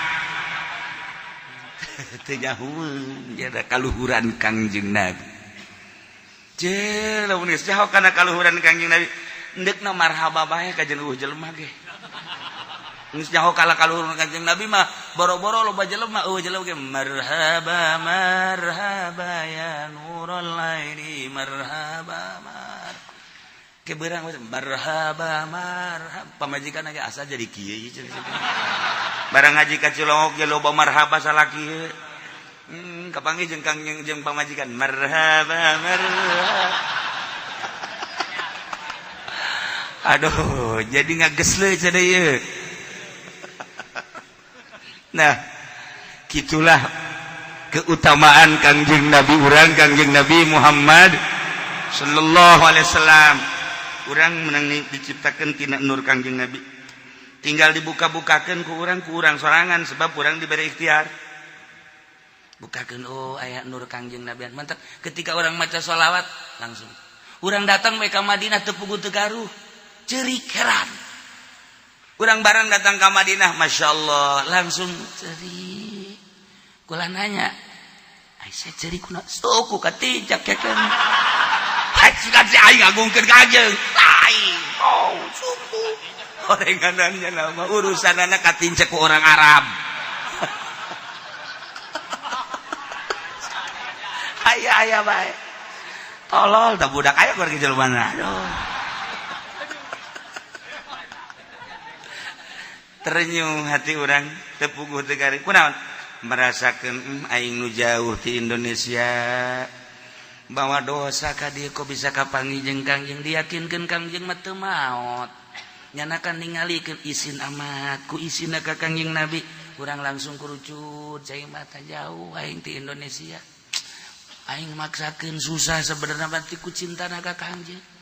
Teu nyahueun jada kaluhuran Kangjeng Nabi. Je lamun geus nyaho kana kaluhuran Kangjeng Nabi, endekna marhaba bae ka jeung jelema ge. Geus nyaho kala kaluhuran Kangjeng Nabi mah, boro-boro loba jelema, eueuh jelema ge marhaba, marhaba ya nurul aini, marhaba mar ke beurang, marhaba marhaba. Pamajikan ge asa jadi kieu ieu. Barang ngaji ka Cilongok ge loba marhaba salaki. Kapanggih jeung Kangjeng jeung pamajikan, marhaba marhaba. Aduh, jadi ngagesle cenah ieu. Nah, gitulah keutamaan Kangjeng Nabi urang, Kangjeng Nabi Muhammad sallallahu alaihi wasallam. Urang menang diciptakan tina nur Kangjeng Nabi. Tinggal dibuka-bukakan ku urang sorangan, sebab urang diberi ikhtiar. Bukakeun, oh, aya nur Kangjeng Nabi. Mantap, ketika orang maca sholawat langsung. Urang datang ka Madinah teu puguh teu garuh. Cerik, heran. Urang barang datang ke Madinah, Masya Allah, langsung cerik. Kula nanya, "Aisyah, cerik kuna?" Suku katincak ya kan. Hai, sudah si aing agungkeun ka anjeun. Lain. Oh, suku. Orenganannya nama urusan anak katincak ku orang Arab. Aya aya bae. Tolol tak budak aya keur jelema. Aduh. Terenyuh hati orang, tepuguh tegari kunaon merasakan aing nu jauh di Indonesia bawa dosa ka dieu, kok bisa kapanggih jeung Kangjeng, diyakinkeun Kangjeng mah teu maot, nyanakan ningalikeun isin amat ku isinna ka Kangjeng Nabi. Urang langsung kerucut cai mata, jauh aing ti Indonesia, aing maksakeun susah, sebenarnya berarti ku cintana ka Kangjeng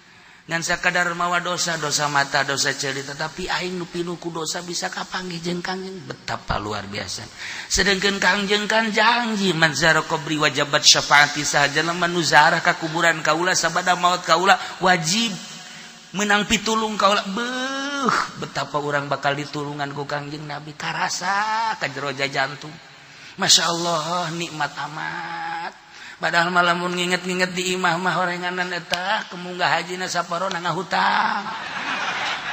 ngan sakadar mawa dosa, dosa mata, dosa cerita, tetapi aing nu pinuh ku dosa bisa kapanggih jeung Kangjeng, betapa luar biasa. Sedangkan Kangjeng kan janji, man zara qabri wajabat syafaati, sahaja nu zarah ka kuburan kaula sabada maut kaula wajib menang pitulung kaula. Beuh, betapa urang bakal ditulungan ku Kangjeng Nabi, karasa ka jero jantung. Masya Allah, nikmat amat. Padahal malamun nginget-nginget di imah mah orenganan eta kemunggah hajina saparona ngahutang.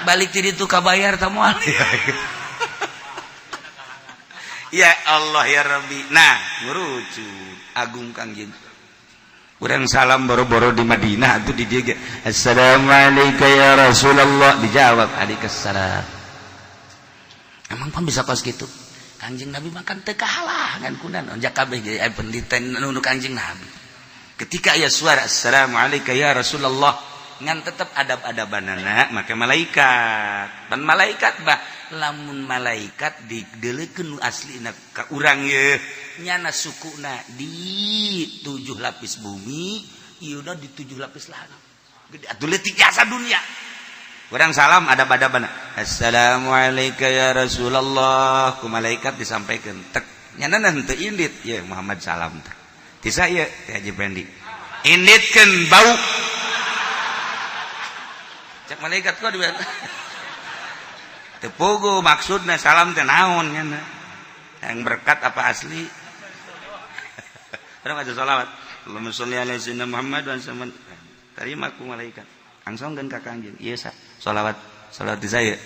Balik ti ditu kabayar ta moal. Ya Allah ya Rabbi. Nah, ngurucut agung Kangjeng. Urang salam boro-boro di Madinah atuh di dieu ge. Assalamualaikum ya Rasulullah, dijawab alaikumsalam. Emang pan bisa kos kitu? Kangjeng Nabi makan teu kahalangan kunan onjak kabeh ge pendeta nu Kangjeng Nabi. Ketika aya suara assalamualaikum ya Rasulullah, ngan tetep adab-adabanana make malaikat. Pan malaikat bah lamun malaikat dideulekeun nu aslina ka urang ye nyana sukuna di 7 lapis bumi, ieu di 7 lapis langit. Gede atuh leutik jasa dunia. Urang salam adab-adabana. Assalamualaikum ya Rasulullah. Ku malaikat disampaikan. Tek nyana henteu indit ya Muhammad salam teh. Tisa ieu teh Haji Pendi. Inditkeun bau. Cek malaikat kok di teu puguh maksudna salam teh naon nyana. Yang berkat apa asli? Urang aja sholawat. Allahumma sholli ala sayyidina Muhammad wa sallam. Terima ku malaikat. Langsung ka Kangjeng. Ieu sa sholawat, sholawat di saya.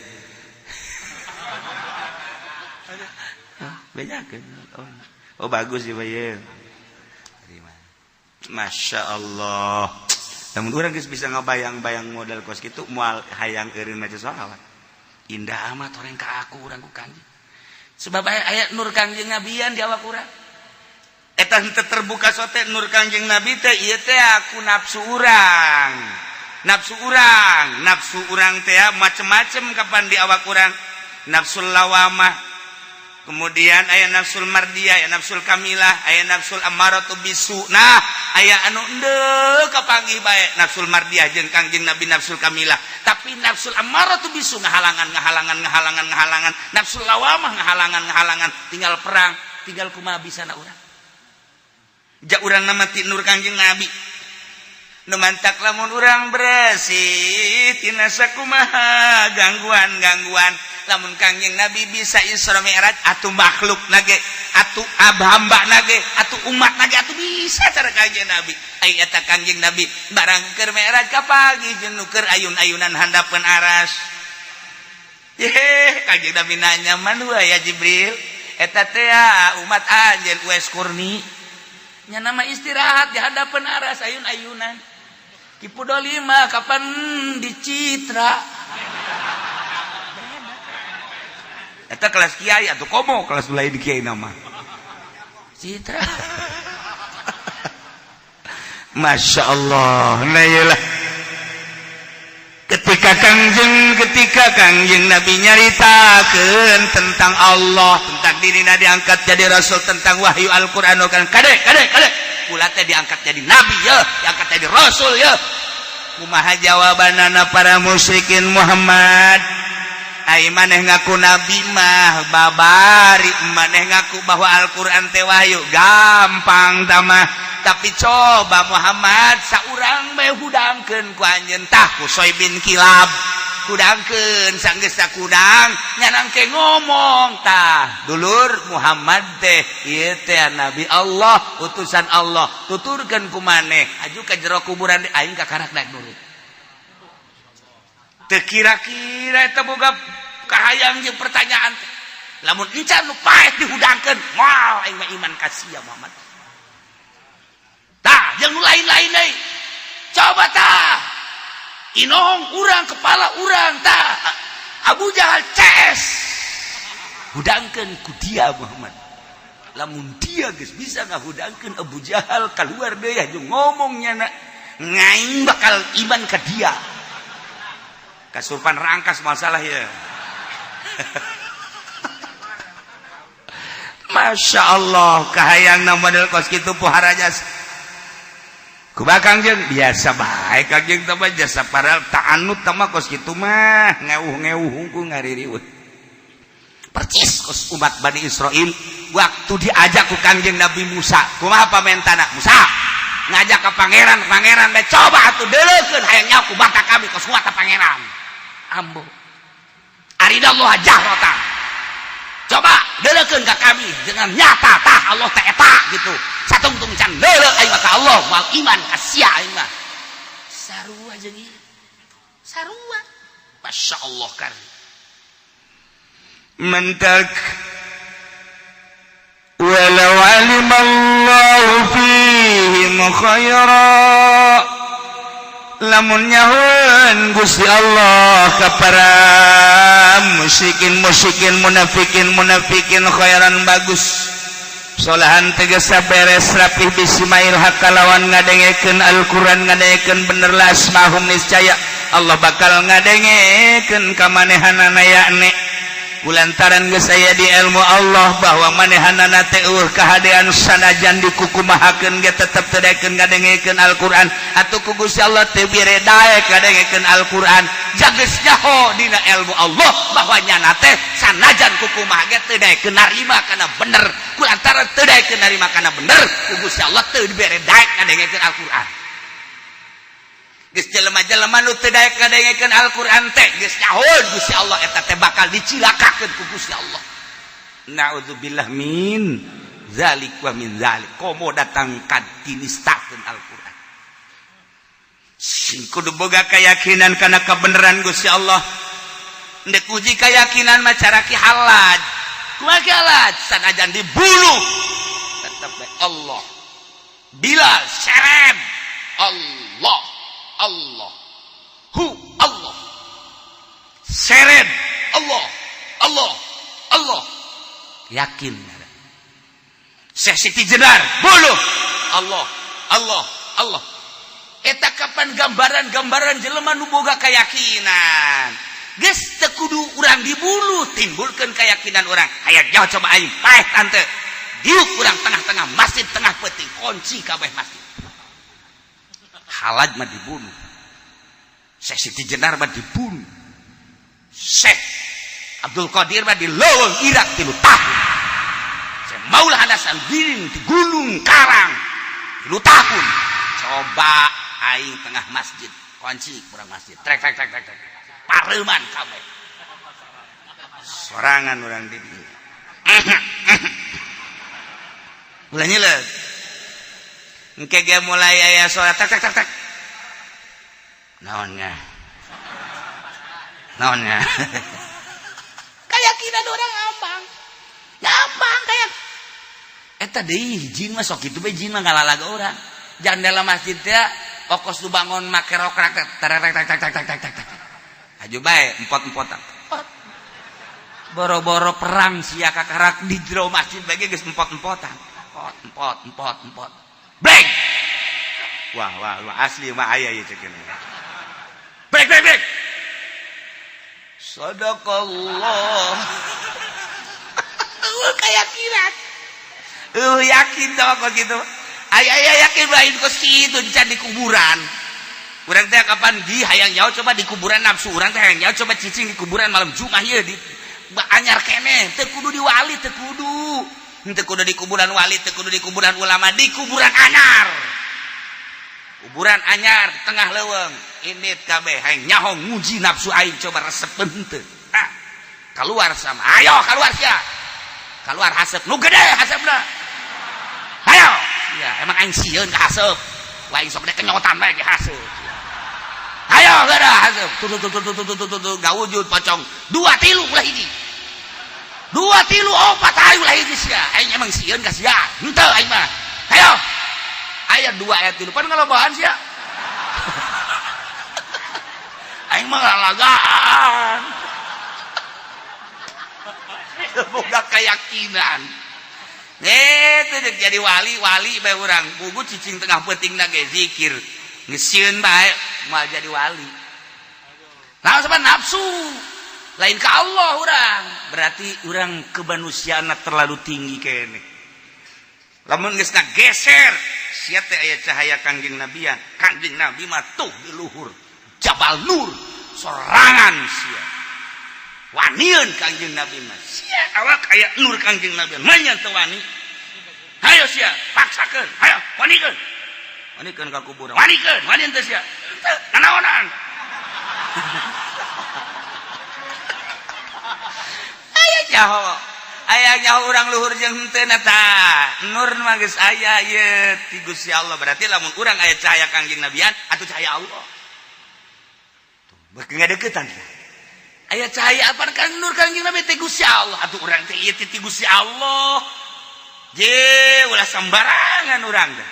Bejakeun. Oh, bagus ya Pak. Terima. Masya Allah. Namun urang geus bisa ngabayang-bayang modal kos kitu moal hayang eureun maca sholawat. Indah amat orang ka aku urang ku Kangjeng. Sebab aya nur Kangjeng Nabian di awak urang. Eta henteu terbuka sote nur Kangjeng Nabi teh ieu teh aku nafsu urang. Nafsu urang, nafsu urang teh macem-macem kapan di awak urang. Nafsul lawamah, kemudian aya nafsul mardiyah, aya nafsul kamilah, aya nafsul ammaratu bisu. Nah, aya anu endeu kapanggih bae nafsul mardiyah jeung Kangjeng Nabi, nafsul kamilah. Tapi nafsul ammaratu bisu ngahalangan, ngahalangan, ngahalangan, ngahalangan. Nafsul lawamah ngahalangan, ngahalangan. Tinggal perang, tinggal kumaha bisa na urang. Ja urang nama ti nur Kangjeng Nabi. Nu mantak lamun urang bersih tina sakumaha gangguan-gangguan, lamun Kangjeng Nabi bisa Isra Mi'raj, atuh makhluk nage, atuh hamba nage, atuh umat nage atuh bisa cara Kangjeng Nabi. Ai eta Kangjeng Nabi barang keur Mi'raj kapagi jeung nu keur ayun-ayunan handapeun aras. Ye, Kangjeng Nabi nanya, "Man huwa ya Jibril?" Eta teh umat anjeun Uwais Qurni. Nya nama istirahat di hadapan aras ayun-ayunan. Ki Pudoli mah kapan dicitra. Eta kelas kiai atau komo kelas lain di kiai nama. Citra. Masya Allah. Nah iyalah. Ketika Kangjeng Nabi nyaritakeun tentang Allah, tentang diri diangkat jadi rasul, tentang wahyu Al-Qur'an kan, kade kade kade, kula teh diangkat jadi nabi ya, diangkat jadi rasul ya. Kumaha jawabanana para musyrikin? Muhammad, ai maneh ngaku nabi mah babari, maneh ngaku bahwa Al-Qur'an teh wahyu, gampang tamah. Tapi coba Muhammad, saurang bae hudangkeun ku anjeun tah, Qushay bin Kilab hudangkeun. Sanggeus kudang nyana engke ngomong tah, "Dulur, Muhammad teh ieu teh nabi Allah, utusan Allah, tuturkeun ku maneh aju ka jero kuburan, aing kakarak daek nurut." Teu kira-kira eta boga kahayang jeung pertanyaan teh. Lamun encan nu paeh dihudangkeun, moal aing mah iman ka sia, Muhammad. Tah, jeung nu lain-lain deui. Coba tah, inong urang, kepala urang tah, Abu Jahal CS, hudangkeun ku dia, Muhammad. Lamun dia geus bisa ngahudangkeun Abu Jahal keluar deui jeung ngomongnya na ngaing bakal iman ka dia. Kasurpan rangkas masalah ya. Masya Allah, kahayang model kos kitu pohara jas. Kumaha, Kangjeng? Biasa bae, Kangjeng teh mah jasa padahal ta'anut mah kos kitu mah ngeuh-ngeuh hungkul ngaririweuh. Percis kos umat Bani Israel waktu diajak ku Kangjeng Nabi Musa. Kumaha pamentana? Musa ngajak ke pangeran, pangeran bae coba atuh deuleukeun hayang nyaho ku bata kami kos kuat pangeran. Ambo. Arinallah jahratan. Coba deuleukeun ka kami dengan nyata tah Allah teh eta gitu. Satungtung can deuleu aing mah ka Allah, moal iman ka sia aing mah. Sarua jeung ieu. Sarua. Masya Allah kan. Mentak walau alimallahu fihim khaira, lamun nyahoeun Gusti Allah ka para musyrikin musyrikin, munafikin munafikin, khairan bagus, solahan tegesa beres rapih, bisimail hakalawan ngadengekeun Al-Qur'an, ngadengekeun bener, la asma'ahum, niscaya Allah bakal ngadengekeun ka manehanana, yakni kulantaran geus aya di ilmu Allah bahwa manehanana teh eueuh kahadean, sanajan dikukumahakeun ge tetep teu daekeun ngadengekeun Al-Qur'an, atuh ku Gusti Allah teu bere daek ngadengekeun Al-Qur'an. Jageus nyaho dina ilmu Allah bahwa nyana teh sanajan kukumaha ge teu daekeun narima kana bener, kulantaran teu daekeun narima kana bener, ku Gusti Allah teu dibere daek ngadengekeun Al-Qur'an. Geus jelema-jelema nu teu daek ngadengekeun Al-Qur'an teh geus nyaho Gusti Allah eta teh bakal dicilakakeun ku Gusti Allah. Naudzubillah min zalik wa min zalik. Komo datang ka dinistakeun Al-Qur'an. Sing kudu boga keyakinan kana kebenaran Gusti Allah. Ndek uji keyakinan mah cara Ki Halaj. Kumaha Ki Halaj? Sanajan dibunuh tetep bae Allah. Bilal serem Allah, Allah hu Allah, seret Allah, Allah, Allah, yakin. Syekh Siti Jenar buluh Allah, Allah, Allah. Eta kapan gambaran-gambaran jelema nu boga keyakinan. Geus teu kudu urang dibunuh timbulkeun keyakinan urang. Hayang jauh, coba aing paeh tante diuk urang tengah-tengah masjid, tengah peuting, kunci kabeh masjid. Halaj mah dibunuh, Syekh Siti Jenar mah dibunuh, Syekh Abdul Qadir mah di leuweung Irak 3 tahun, Syekh Maulana Hasan di Gunung Karang 3 tahun. Coba aing tengah masjid, kunci kurang masjid, trek trek trek trek trek, pareuman kabeh sorangan urang di dieu. Ulah nyileut engke ge mulai aya suara tak tak tak tak. Naonnya, naonnya? Keyakinan orang gampang gampang, kayak eta deui jin mah sok kitu bae. Jin mah ngalalaga urang jandela masjid teh, okos nu bangun make rokrak teh, tak tak tak tak tak tak tak tak, aju bae empot-empotan. Boro-boro perang sia, kakarak di jero masjid bae geus empot-empotan, empot empot empot empot, bleng. Wah wah wah, asli mah aya ieu ceuk. Brek brek brek. Sadaqallah. Keyakinan, yakin sama kos gitu. Aya aya yakin lain kos kitu can di kuburan. Urang teh kapan di hayang jauh coba di kuburan, nafsu urang teh hayang jauh coba cicing di kuburan malam Jumat ieu di anyar keneh. Teu kudu di wali, teu kudu, teu kudu di kuburan wali, teu kudu di kuburan ulama, di kuburan anyar, kuburan anyar tengah leuweung ini kabeh hayang nyaho, nguji nafsu aing coba resep henteu. Ah, keluar sama, ayo keluar sia, keluar haseup nu gede haseupna, ayo sia. Emang aing sieun ka haseup? Wah, aing sok kenyotan bae ge haseup. Ayo gede haseup, tuh tuh tuh tuh tuh tuh tuh tuh, gak wujud pocong. Dua, tilu, ulah hiji, dua, tilu, opat, ayo ulah hiji sia. Aing emang sieun ka sia? Henteu aing mah. Ayo, aya dua ayat tilu pan ngalobaan sia. Aing mah ngalagaan, boga keyakinan itu jadi wali wali bae urang bugu cicing tengah peuting ge zikir geus sieun bae moal jadi wali. Nah, sebab nafsu lain ke Allah urang, berarti urang kemanusiaan terlalu tinggi kene. Lamun geus geser sia teh aya cahaya Kangjeng Nabian, Kangjeng Nabi mah tuh di luhur Jabal Nur sorangan sia wanian. Kangjeng Nabi mah sia awak aya nur Kangjeng Nabi manya teu wani. Hayo sia paksakeun, hayo wanikeun, wanikeun ka kuburan, wanikeun, wani teu sia? Teu nanaonan. Aya nyaho, aya nyaho urang luhur jeung henteu eta nur mah geus aya ieu ti Gusti Allah. Berarti lamun urang aya cahaya Kangjeng Nabian atuh cahaya Allah beuki ngadeukeutan. Aya cahaya apa kan nur Kangjeng Nabi teh Gusti Allah, atuh urang teh ieu teh ti Gusti Allah je, ulah sembarangan urang teh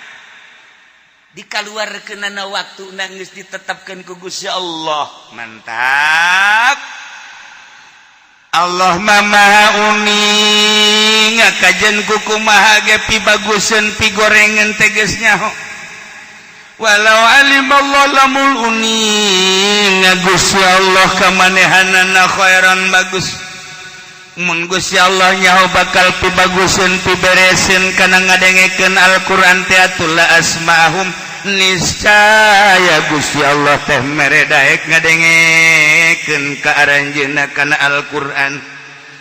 dikaluarkeunana waktu geus ditetapkeun ku Gusti Allah. Mantap, Allah Maha uning ngakajen kukumaha ge pibaguseun pigorengan teges nyaho. Walau alim Allah, lamun uning Gusti Allah kamanehanana khairan bagus, mun Gusti Allah nyaho bakal pibaguseun pibereseun kana ngadengekeun Al-Qur'an teh atuh la asma'ahum, niscaya Gusti Allah teh mere daek ngadengekeun ka aranjeunna kana Al-Qur'an.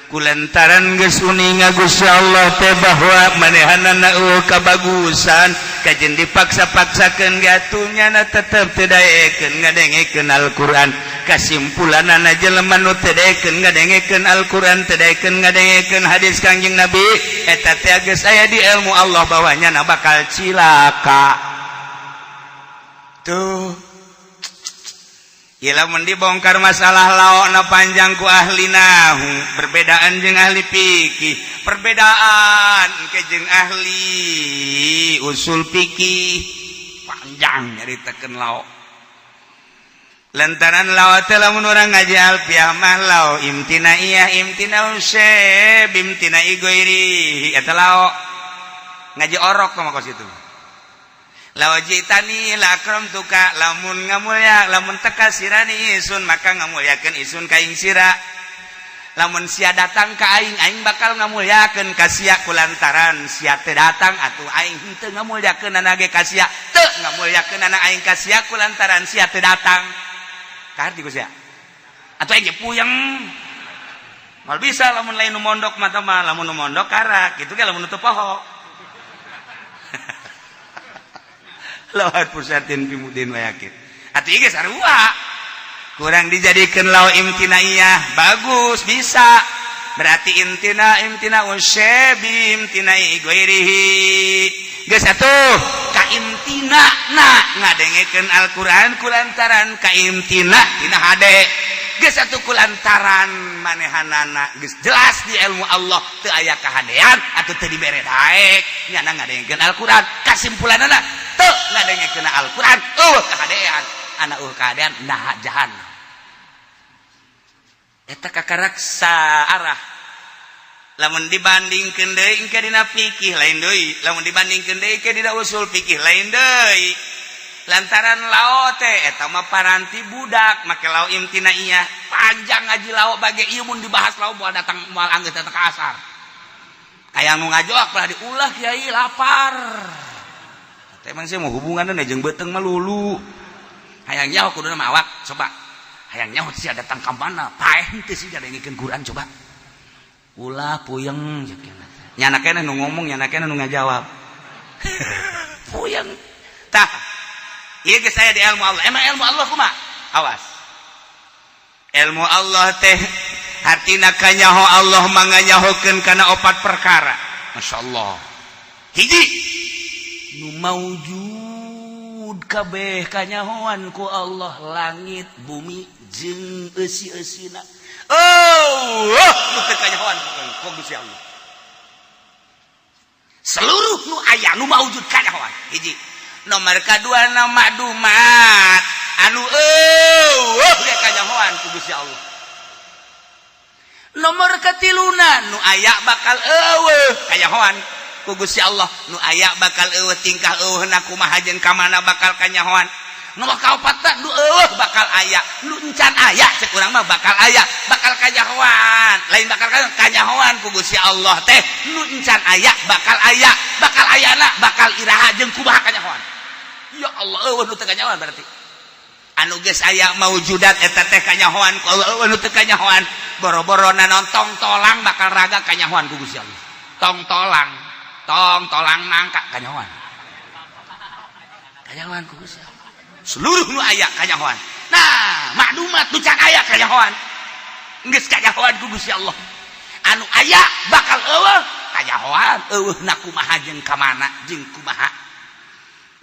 Kulantaran geus uninga Gusti Allah teh bahwa manehanana eueuh kabagusan, kajen dipaksa-paksakeun ge atuh nyana tetep teu daekeun ngadengekeun Al-Qur'an. Kasimpulanana, jelema nu teu daekeun ngadengekeun Al-Qur'an, teu daekeun ngadengekeun hadis Kangjeng Nabi, eta teh geus aya di ilmu Allah bahwa nyana bakal cilaka. Tuh. Lamun dibongkar masalah laokna panjang ku ahli nahu, perbedaan jeung ahli fikih, perbedaan ke jeung ahli usul fikih, panjang nyaritakeun laok. Lantaran laok teh lamun urang ngaji alfiah mah lao imtinaiyah, imtina useb, imtina ghairi, eta lao ngaji orok mah kos itu. Lawajitani la akramtuka, lamun ngamulya, lamun teka sirani isun maka ngamulyakeun isun ka ing sira. Lamun sia datang ka aing, aing bakal ngamulyakeun ka sia. Kulantaran sia teu datang atuh aing henteu ngamulyakeun ge ka sia, teu ngamulyakeun aing ka sia kulantaran sia teu datang. Kaharti ku sia atuh aing ge puyeng. Mal bisa lamun lain nu mondok mah mah, lamun nu mondok karak kitu ge, lamun nu teu poho lawat pusatin pimudin wayakin atuh ieu sarua kurang dijadikan law imtinaiyah. Bagus, bisa berarti imtina, imtina usyebi, imtina ghairihi. Geus atuh kaimtina na ngadengekeun Al-Qur'an kulantaran kaimtina tina hade. Geus atuh kulantaran manehanana geus jelas di ilmu Allah teu aya kahadean atuh teu dibere daek nyana ngadengekeun Al-Qur'an. Kasimpulanana teu ngadengekeun Al-Qur'an eueuh kahadean, anak eueuh kahadean nah jahanam. Eta kakarak saarah. Lamun dibandingkeun deui engke dina fikih lain deui, lamun dibandingkeun deui ke dina usul fikih lain deui. Lantaran lao teh eta mah paranti budak make lao imtinaiyah. Panjang ngaji lauk bagi ieu mun dibahas lauk moal datang, moal anggeus datang ke asar. Aya nu ngajok lah, diulah kiai lapar. Teh emang sih mau hubunganna jeung beuteung mah lulu. Hayang nyaho kuduna mah awak coba. Hayang nyaho sia datang ka mana? Paeh henteu sih ngadengekeun Quran coba. Ulah puyeng cek nyana keneh nu ngomong, nyana keneh nu ngajawab. Puyeng. Tah, ieu geus aya di ilmu Allah. Emang ilmu Allah kumaha? Awas. Ilmu Allah teh hartina kanyaho Allah manganyahokeun kana opat perkara. Masya Allah. Hiji, nu maujud kabeh kanyahoan ku Allah, langit, bumi jeung eusi-eusina. Oh, nu teu kanyahoan ku Gusti Allah. Seluruh nu aya, nu maujud kanyahoan. Hiji. Nomor kadua na makdumat anu eueuh ge kanyahoan ku Gusti Allah. Nomor katiluna nu aya bakal eueuh kanyahoan ku Gusti Allah. Nu aya bakal eueuh, tingkah eueuhna kumaha jeung ka mana bakal kanyahoan. Nomor kaopatna nu eueuh bakal aya, nu encan aya cek urang mah bakal aya, bakal kanyahoan. Lain bakal kanyahoan ku Gusti Allah teh nu encan aya bakal aya, bakal ayana bakal iraha jeung kumaha kanyahoan. Ya Allah, eueuh nu teu kanyahoan berarti. Anu geus aya maujudat eta teh kanyahoan ku Allah, eueuh nu teu kanyahoan. Boro-boro nanon tong tolang bakal raga kanyahoan ku Gusti Allah. Tong tolang, tong tolang nangka kanyahoan. Kanyahoan ku Gusti Allah. Seluruh nu aya kanyahoan. Nah, maklumat nu can aya kanyahoan. Geus kanyahoan ku Gusti Allah. Anu aya bakal eueuh kanyahoan, eueuhna kumaha jeung ka mana jeung kumaha.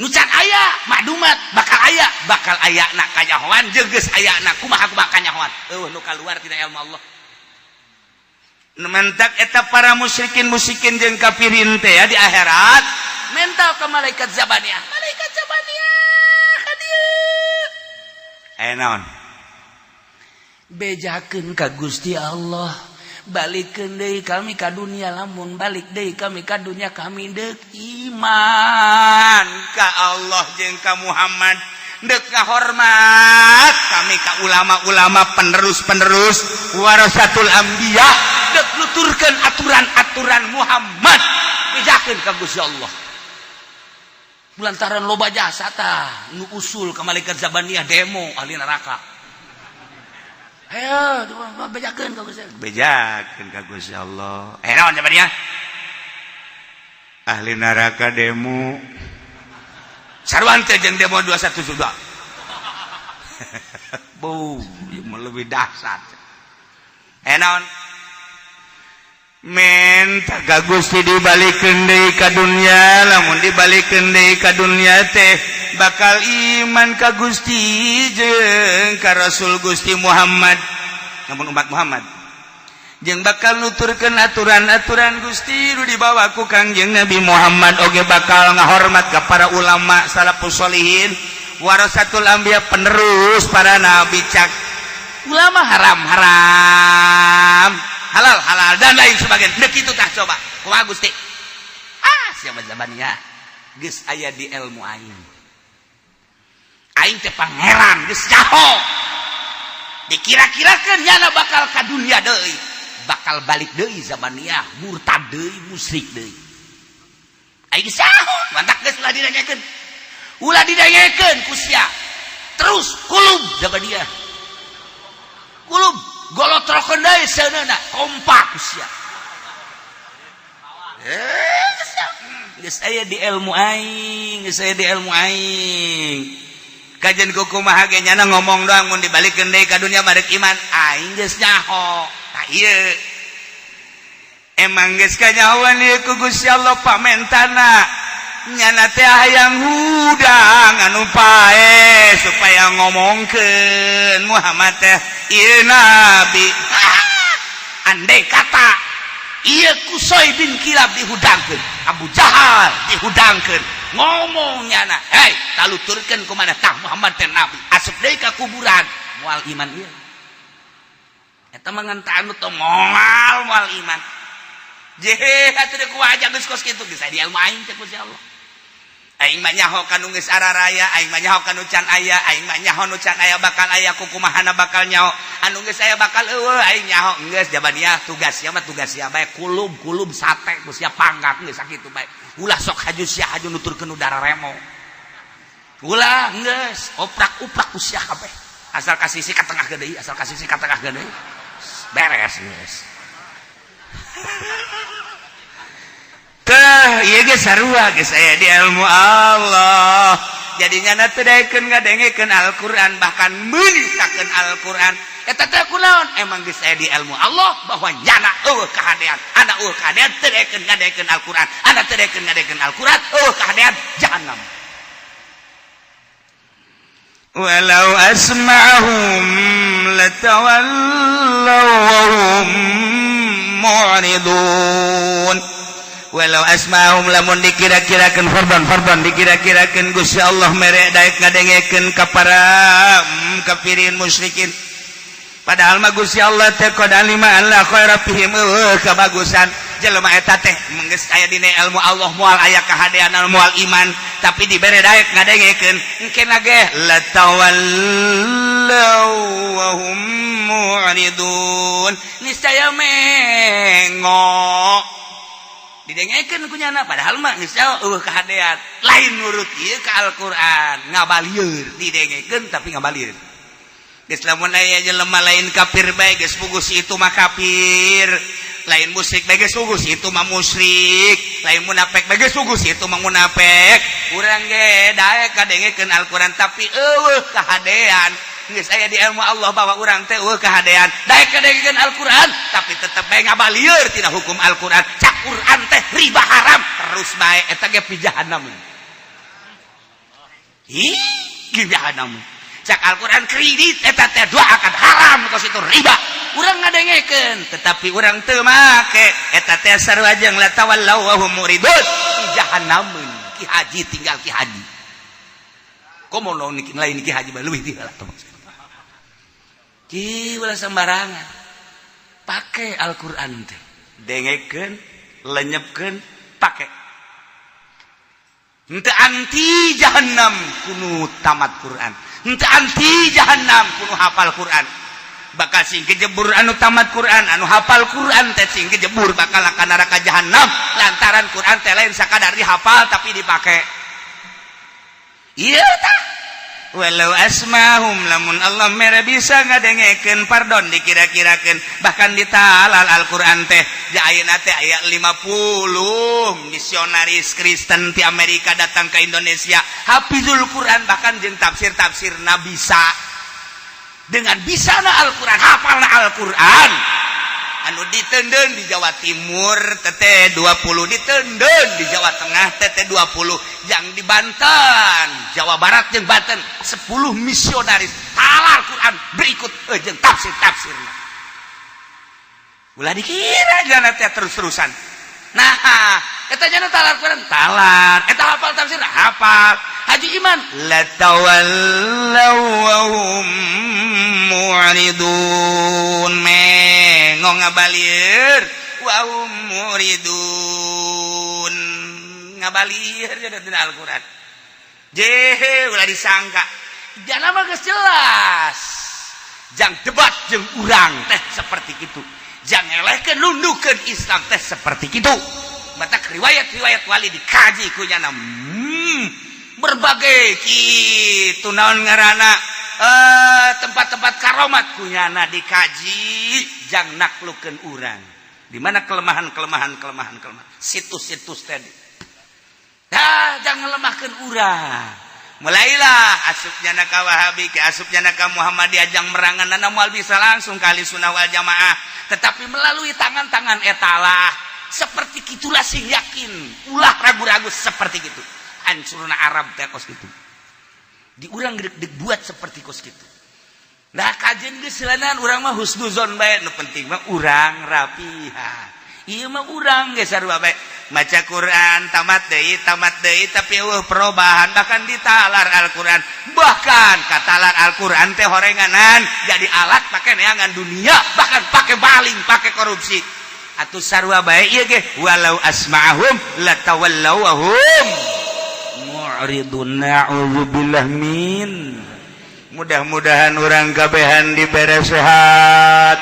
Nu can aya maklumat bakal aya, bakal aya na kanyahoan jeung geus aya na kumaha kumaha kanyahoan. Eueuh nu kaluar tina ilmu Allah. Nu mentak eta para musyrikin musyrikin jeung kafirin teh ya di akhirat mental ke malaikat zabaniyah. Malaikat zabaniyah ka dieu. Aya naon? Bejakeun ka Gusti Allah, balikeun deui kami ka dunia. Lamun balik deui kami ka dunia, kami deuk iman ka Allah jeung ka Muhammad, deuk ngahormat kami ka ulama-ulama penerus-penerus warasatul anbiya, deuk nuturkeun aturan-aturan Muhammad. Bejakeun ka Gusti Allah. Lantaran loba jasa tah nu usul ke malaikat zabaniyah demo ahli neraka. Ayo, bejakeun ka Gusti Allah. Bejakeun ka Gusti Allah. Eh, naon zabaniyah? Ahli neraka demo. Sarua teh jeung demo 212. Bu, ieu mah leuwih dahsyat. Eh, naon? Menta ka Gusti dibalikeun deui ka dunya. Lamun dibalikeun deui ka dunya teh bakal iman ka Gusti jeung ka Rasul Gusti Muhammad, namun umat Muhammad, jeung bakal nuturkeun aturan-aturan Gusti nu dibawa ku Kangjeng Nabi Muhammad, oge bakal ngahormat ka para ulama salafus sholihin warasatul anbiya, penerus para nabi. Cak ulama haram haram, halal halal, dan lain sebagainya. Dek kitu tah, coba kumaha Gusti? Ah, siapa zabannya geus aya di ilmu aing. Aing teh pangeran geus nyaho. Dikira-kirakeun nyana bakal ka dunia deui, bakal balik deui zabaniyah, murtad deui, musyrik deui. Aing geus nyaho, mantak geus ulah didengekeun, ulah didengekeun ku sia. Terus kulub zabaniyah, kulub golotrokeun deui seuneuna, kompak ku sia. Eh, geus aya di ilmu aing, geus aya di ilmu aing. Kajian kumaha ge nyana ngomong doang, mun dibalikeun deui ka dunia barek iman, aing geus nyaho. Tah ieu emang geus kanyahoan ieu ku Gusti Allah. Pamentana nyana teh hayang hudang anu pae supaya ngomongkeun Muhammad teh ieu nabi. Andai kata ieu Kusoy bin Kilab dihudangkeun, Abu Jahal dihudangkeun, ngomong nyana, "Hei, taluturkeun ku mana tah Muhammad teh nabi," asup deui ka kuburan moal iman ieu. Eta mah ngan anu teh moal moal iman. Jehe atuh ku aja geus kos kitu, geus di ilmu aing teh Gusti Allah. Aing mah nyaho kanu geus araraya, aing mah nyaho kanu can aya, aing mah nyaho nu can aya bakal aya, kukumahana bakal nyaho, anu geus aya bakal euweuh, aing nyaho. Geus jabaniah, tugas sia mah tugas sia bae, kulub kulub sate ku sia pangkat, geus sakitu bae. Ulah sok haju sia haju nuturkeun udara remo, ulah. Geus oprak-uprak ku sia kabeh, asal kasih si ka tengah gede, asal kasih si ka tengah gede, beres geus. Tah, ieu ge sarua, geus aya di ilmu Allah. Jadinya na teu daekeun ngadengekeun Al-Qur'an, bahkan meunisakeun Al-Qur'an. Eta teh kunaon? Emang geus aya di ilmu Allah bahwa nyana euweuh kahadean. Ana euweuh kahadean teu daekeun ngadengekeun Al-Qur'an. Ana teu daekeun ngadengekeun Al-Qur'an, euweuh kahadean jahannam. Walau asma'ahum latawallaw wa hum mu'ridun. Walau asma'hum, lamun dikira-kirakeun, fardon fardon dikira-kirakeun Gusti Allah mere daek ngadengekeun ka para kafirin musyrikin, padahal mah Gusti Allah teh qad alima alla khaira fihim, euweuh kabagusan jelema eta teh, geus aya dina ilmu Allah moal aya kahadean, moal iman, tapi dibere daek ngadengekeun engkena ge latawallaw wa hum mu'ridun, niscaya mengo didengekeun ku nyana, padahal mah geus euweuh kahadean. Lain nurut ieu ka Al-Qur'an, ngabalieur didengekeun tapi ngabalieur. Geus lamun aya jelema lain kafir bae, geus pugus itu mah kafir, lain musyrik bae, geus pugus itu mah musyrik, lain munafik bae, geus pugus itu mah munafik. Urang ge daek kadengekeun Al-Qur'an tapi euweuh kahadean. Geus aya di ilmu Allah bahwa urang teh euweuh kahadean, daek kadengekeun Al-Qur'an tapi tetep bae ngabalieur tina hukum Al-Qur'an. Cak Qur'an teh riba haram, terus bae, eta ge pi jahannam. Ih, jahannam. Cak Al-Qur'an kredit eta teh dua akad haram, kos itu riba. Urang ngadengekeun tetapi urang teu make, eta teh sarua jeung latawallaw wa hum muridun, di jahannameun. Ki Haji tinggal Ki Haji komo lain Ki Haji mah leuwih ti heula. Ki ulah sembarangan pakai Al-Qur'an teh, dengekeun, lenyepkeun, pake. Henteu anti jahannam kunu tamat Quran, henteu anti jahannam kunu hafal Quran. Bakal sing kejebur anu tamat Quran, anu hafal Quran teh sing kejebur bakal akan neraka jahannam, lantaran Quran teh lain sakadar dihafal tapi dipake. Iya tah, walau asmahum, lamun Allah mere bisa ngadengekeun, pardon dikira-kirakeun, bahkan ditalal Al-Qur'an teh. Ja ayeuna teh aya 50 misionaris Kristen di Amerika datang ke Indonesia, hafizul Quran, bahkan jeung tafsir-tafsirna bisa. Dengan bisana Al-Quran, hafalna Al-Quran, anu ditenden di Jawa Timur tete 20, ditenden di Jawa Tengah tete 20, yang di Banten, Jawa Barat jeung Banten 10 misionaris talal Quran berikut jeung tafsir-tafsirna. Ulah dikira jana teh terus-terusan. Nah, eta jana talar Quran talar, eta hafal tafsir hafal. Haji iman latawallaw wa hum mu'ridun, mengo ngabalieur, wa hum mu'ridun, ngabalieur jadi dina Al-Qur'an. Jehe, ulah disangka jana mah geus jelas. Jang debat jeung urang teh seperti itu, jang elehkeun nundukeun Islam teh seperti itu. Matak riwayat-riwayat wali dikaji ku nyana, berbagai kitu, naon ngaranna, tempat-tempat karomat ku nyana dikaji jang naklukeun urang di mana kelemahan-kelemahan kelemahan kelemahan situs-situs tadi. Dah, jangan lemahkeun urang. Mulailah asupnya ka Wahabi ke asupnya ka Muhammadiyah jang merangan nana moal bisa langsung kali sunnah wal jamaah, tetapi melalui tangan-tangan etalah. Seperti itulah sing yakin, ulah ragu-ragu. Seperti gitu hancurna Arab teh kos gitu, diurang dibuat seperti kos gitu. Nah, kajian geus urang mah husnuzon bae, nu penting mah urang rapihan. Ieu mah urang geus sarua bae, maca Quran tamat deui tapi euweuh perubahan, bahkan ditalar Al-Quran, bahkan katalar Al-Quran teh horenganan jadi alat pakai neangan dunia, bahkan pakai baling, pakai korupsi. Atuh sarua bae ieu ge, walau asma'ahum latawallaw wa hum mu'ridun. mu'ridun. Na'udzubillah min. Mudah-mudahan urang kabehan dibere sehat,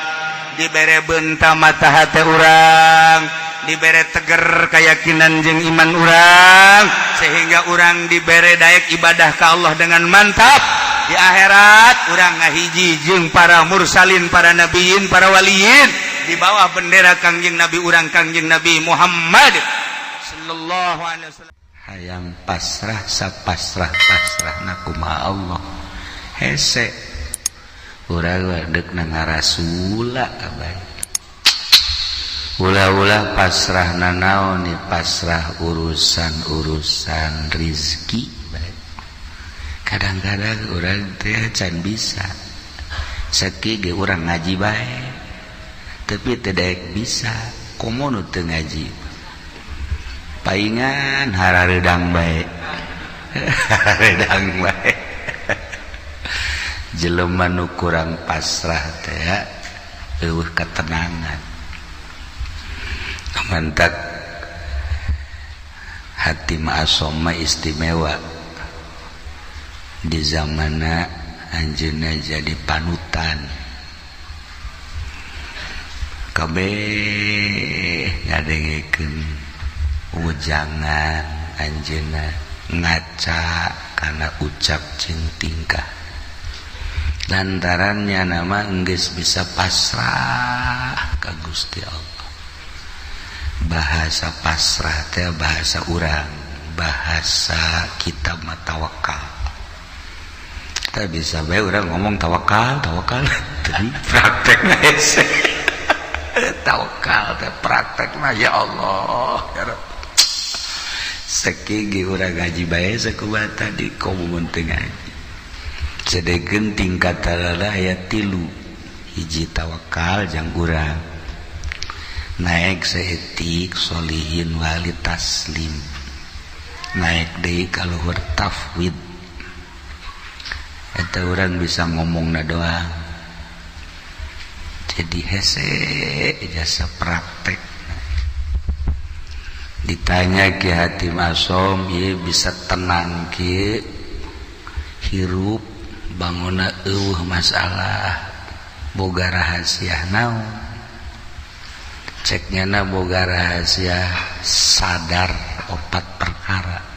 dibere benta mata hati urang, dibere teger keyakinan jeung iman urang, sehingga urang dibere daek ibadah ka Allah dengan mantap. Di akhirat urang ngahiji jeung para mursalin, para nabiyin, para waliyin di bawah bendera Kangjeng Nabi urang, Kangjeng Nabi Muhammad sallallahu alaihi wasallam. Hayang pasrah sapasrah pasrah kumaha Allah hese urang dek na ngarasula abay. Ulah-ulah pasrah nanaon nih, pasrah urusan-urusan rizki bae. Kadang-kadang urang teh can bisa seki ge urang ngaji bae, tapi teu daek bisa. Komo nu teu ngaji, paingan harareudang bae, harareudang bae. Jelema nu kurang pasrah teh eueuh ketenangan. Mantak hati ma'asoma istimewa di zamana anjeunna jadi panutan kabeh, ngadengekeun ujangan anjeunna, ngaca kana ucap jeung tingkah, lantarannya nama enggeus bisa pasrah ka Gusti Allah. Bahasa pasrah teh bahasa urang, bahasa kitab mah tawakal. Kita bisa bae urang ngomong tawakal, tawakal, tapi praktekna hese. Tawakal teh praktekna ya Allah ya Rabb. Seki ge urang ngaji bae sakumaha tadi, komo mun teu ngaji. Sedekeun tingkatan aya tilu: hiji tawakal jang urang, naik saeutik solihin wali taslim, naik deui ka luhur tafwid. Eta urang bisa ngomongna doang jadi hese jasa praktek. Ditanya Ki Hatim Asom, ieu bisa tenang kieu hirup, bangunna eueuh masalah, boga rahasia naon? Ceknya na boga rahasia sadar opat perkara.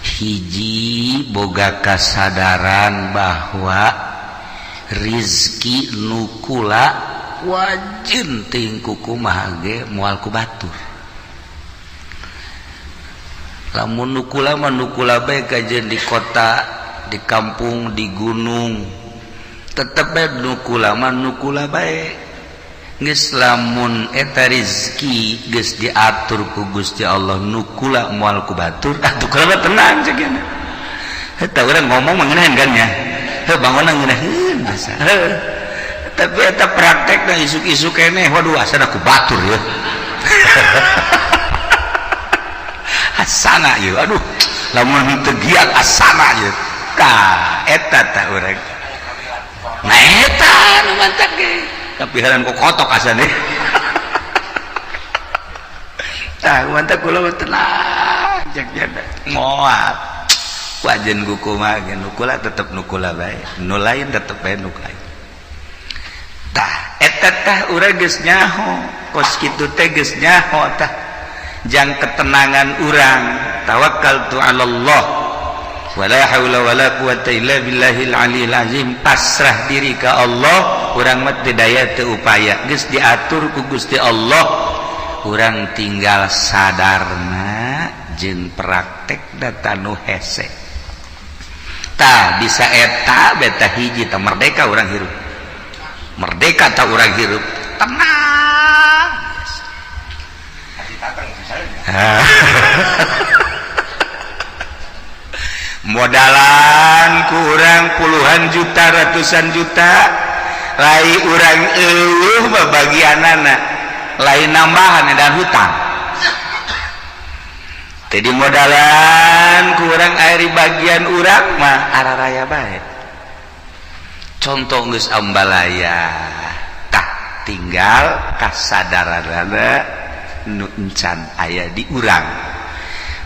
Hiji, boga kasadaran bahwa rizki nukula wajin ting kukumaha ge moal ku batur. Lamun nukula mah nukula bae, kajeun di kota, di kampung, di gunung, tetep bae nukula mah nukula bae. Geus lamun eta rizki geus diatur ku Gusti Allah nukula moal ku batur, atuh kula tenang cek. Eta urang ngomong mengenahan kan ya, heuh, bangunna ngeunaheun biasa. Heuh, tapi eta praktekna isuk-isuk keneh, waduh, asana ku batur ya, asana ieu, aduh, lamun teu giat asana ieu. Tah eta tah urang, nah eta nu mantak ge kapiharan ku kotok asane. Tah mantak kula mah tenang cek jada moal wajen kumaha ge nukula tetep nukula bae, nu lain tetep bae nu lain. Tah eta tah urang geus nyaho kos kitu teh, geus nyaho tah jang ketenangan urang. Tawakkaltu 'ala Allah wala haula wala quwata illa billahil aliyil azim, pasrah diri ka Allah. Urang mah teu daya teu upaya, geus diatur ku Gusti Allah, urang tinggal sadarna jeung praktek data nu hese. Tah bisa eta beta hiji tah merdeka urang hirup, merdeka tah urang hirup tenang. Modalan kurang puluhan juta, ratusan juta, lai urang eueuh babagianana, lain nambahan dan hutang. Jadi modalan kurang air bagian urang mah araraya bae. Contoh geus ambalaya tah tinggal kasadaranana nu encan aya di urang.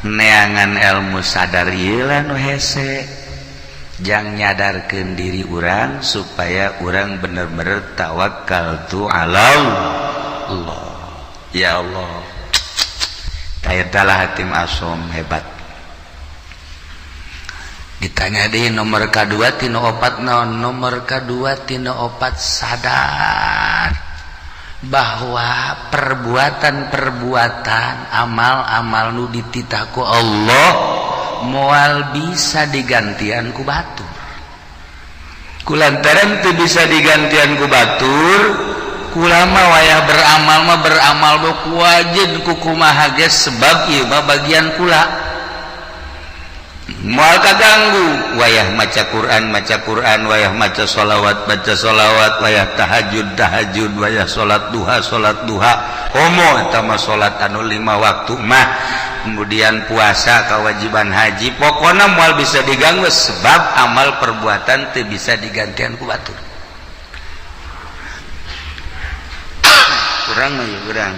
Neangan ilmu sadar ieu lah nu hese jang nyadarkeun diri urang supaya urang bener-bener tawakal tu ala Allah. Ya Allah, tah Hatim Asom hebat. Ditanya di nomor K2 tina opat naon? Nomor K2 tina opat, sadar bahwa perbuatan-perbuatan, amal-amal nu dititah ku Allah moal bisa digantian ku batur. Kulantaran teu bisa digantian ku batur, kula mah wayah beramal mah beramal ku wajib ku kumaha ge, sebab ieu mah bagian kula, moal kaganggu. Wayah maca Quran, maca Quran, wayah maca sholawat, baca sholawat, wayah tahajud, tahajud, wayah salat duha, salat duha. Komo eta mah salat anu lima waktu mah, kemudian puasa, kewajiban haji, pokoknya moal bisa diganggu sebab amal perbuatan teu bisa digantian ku batur. Kurang mah ya kurang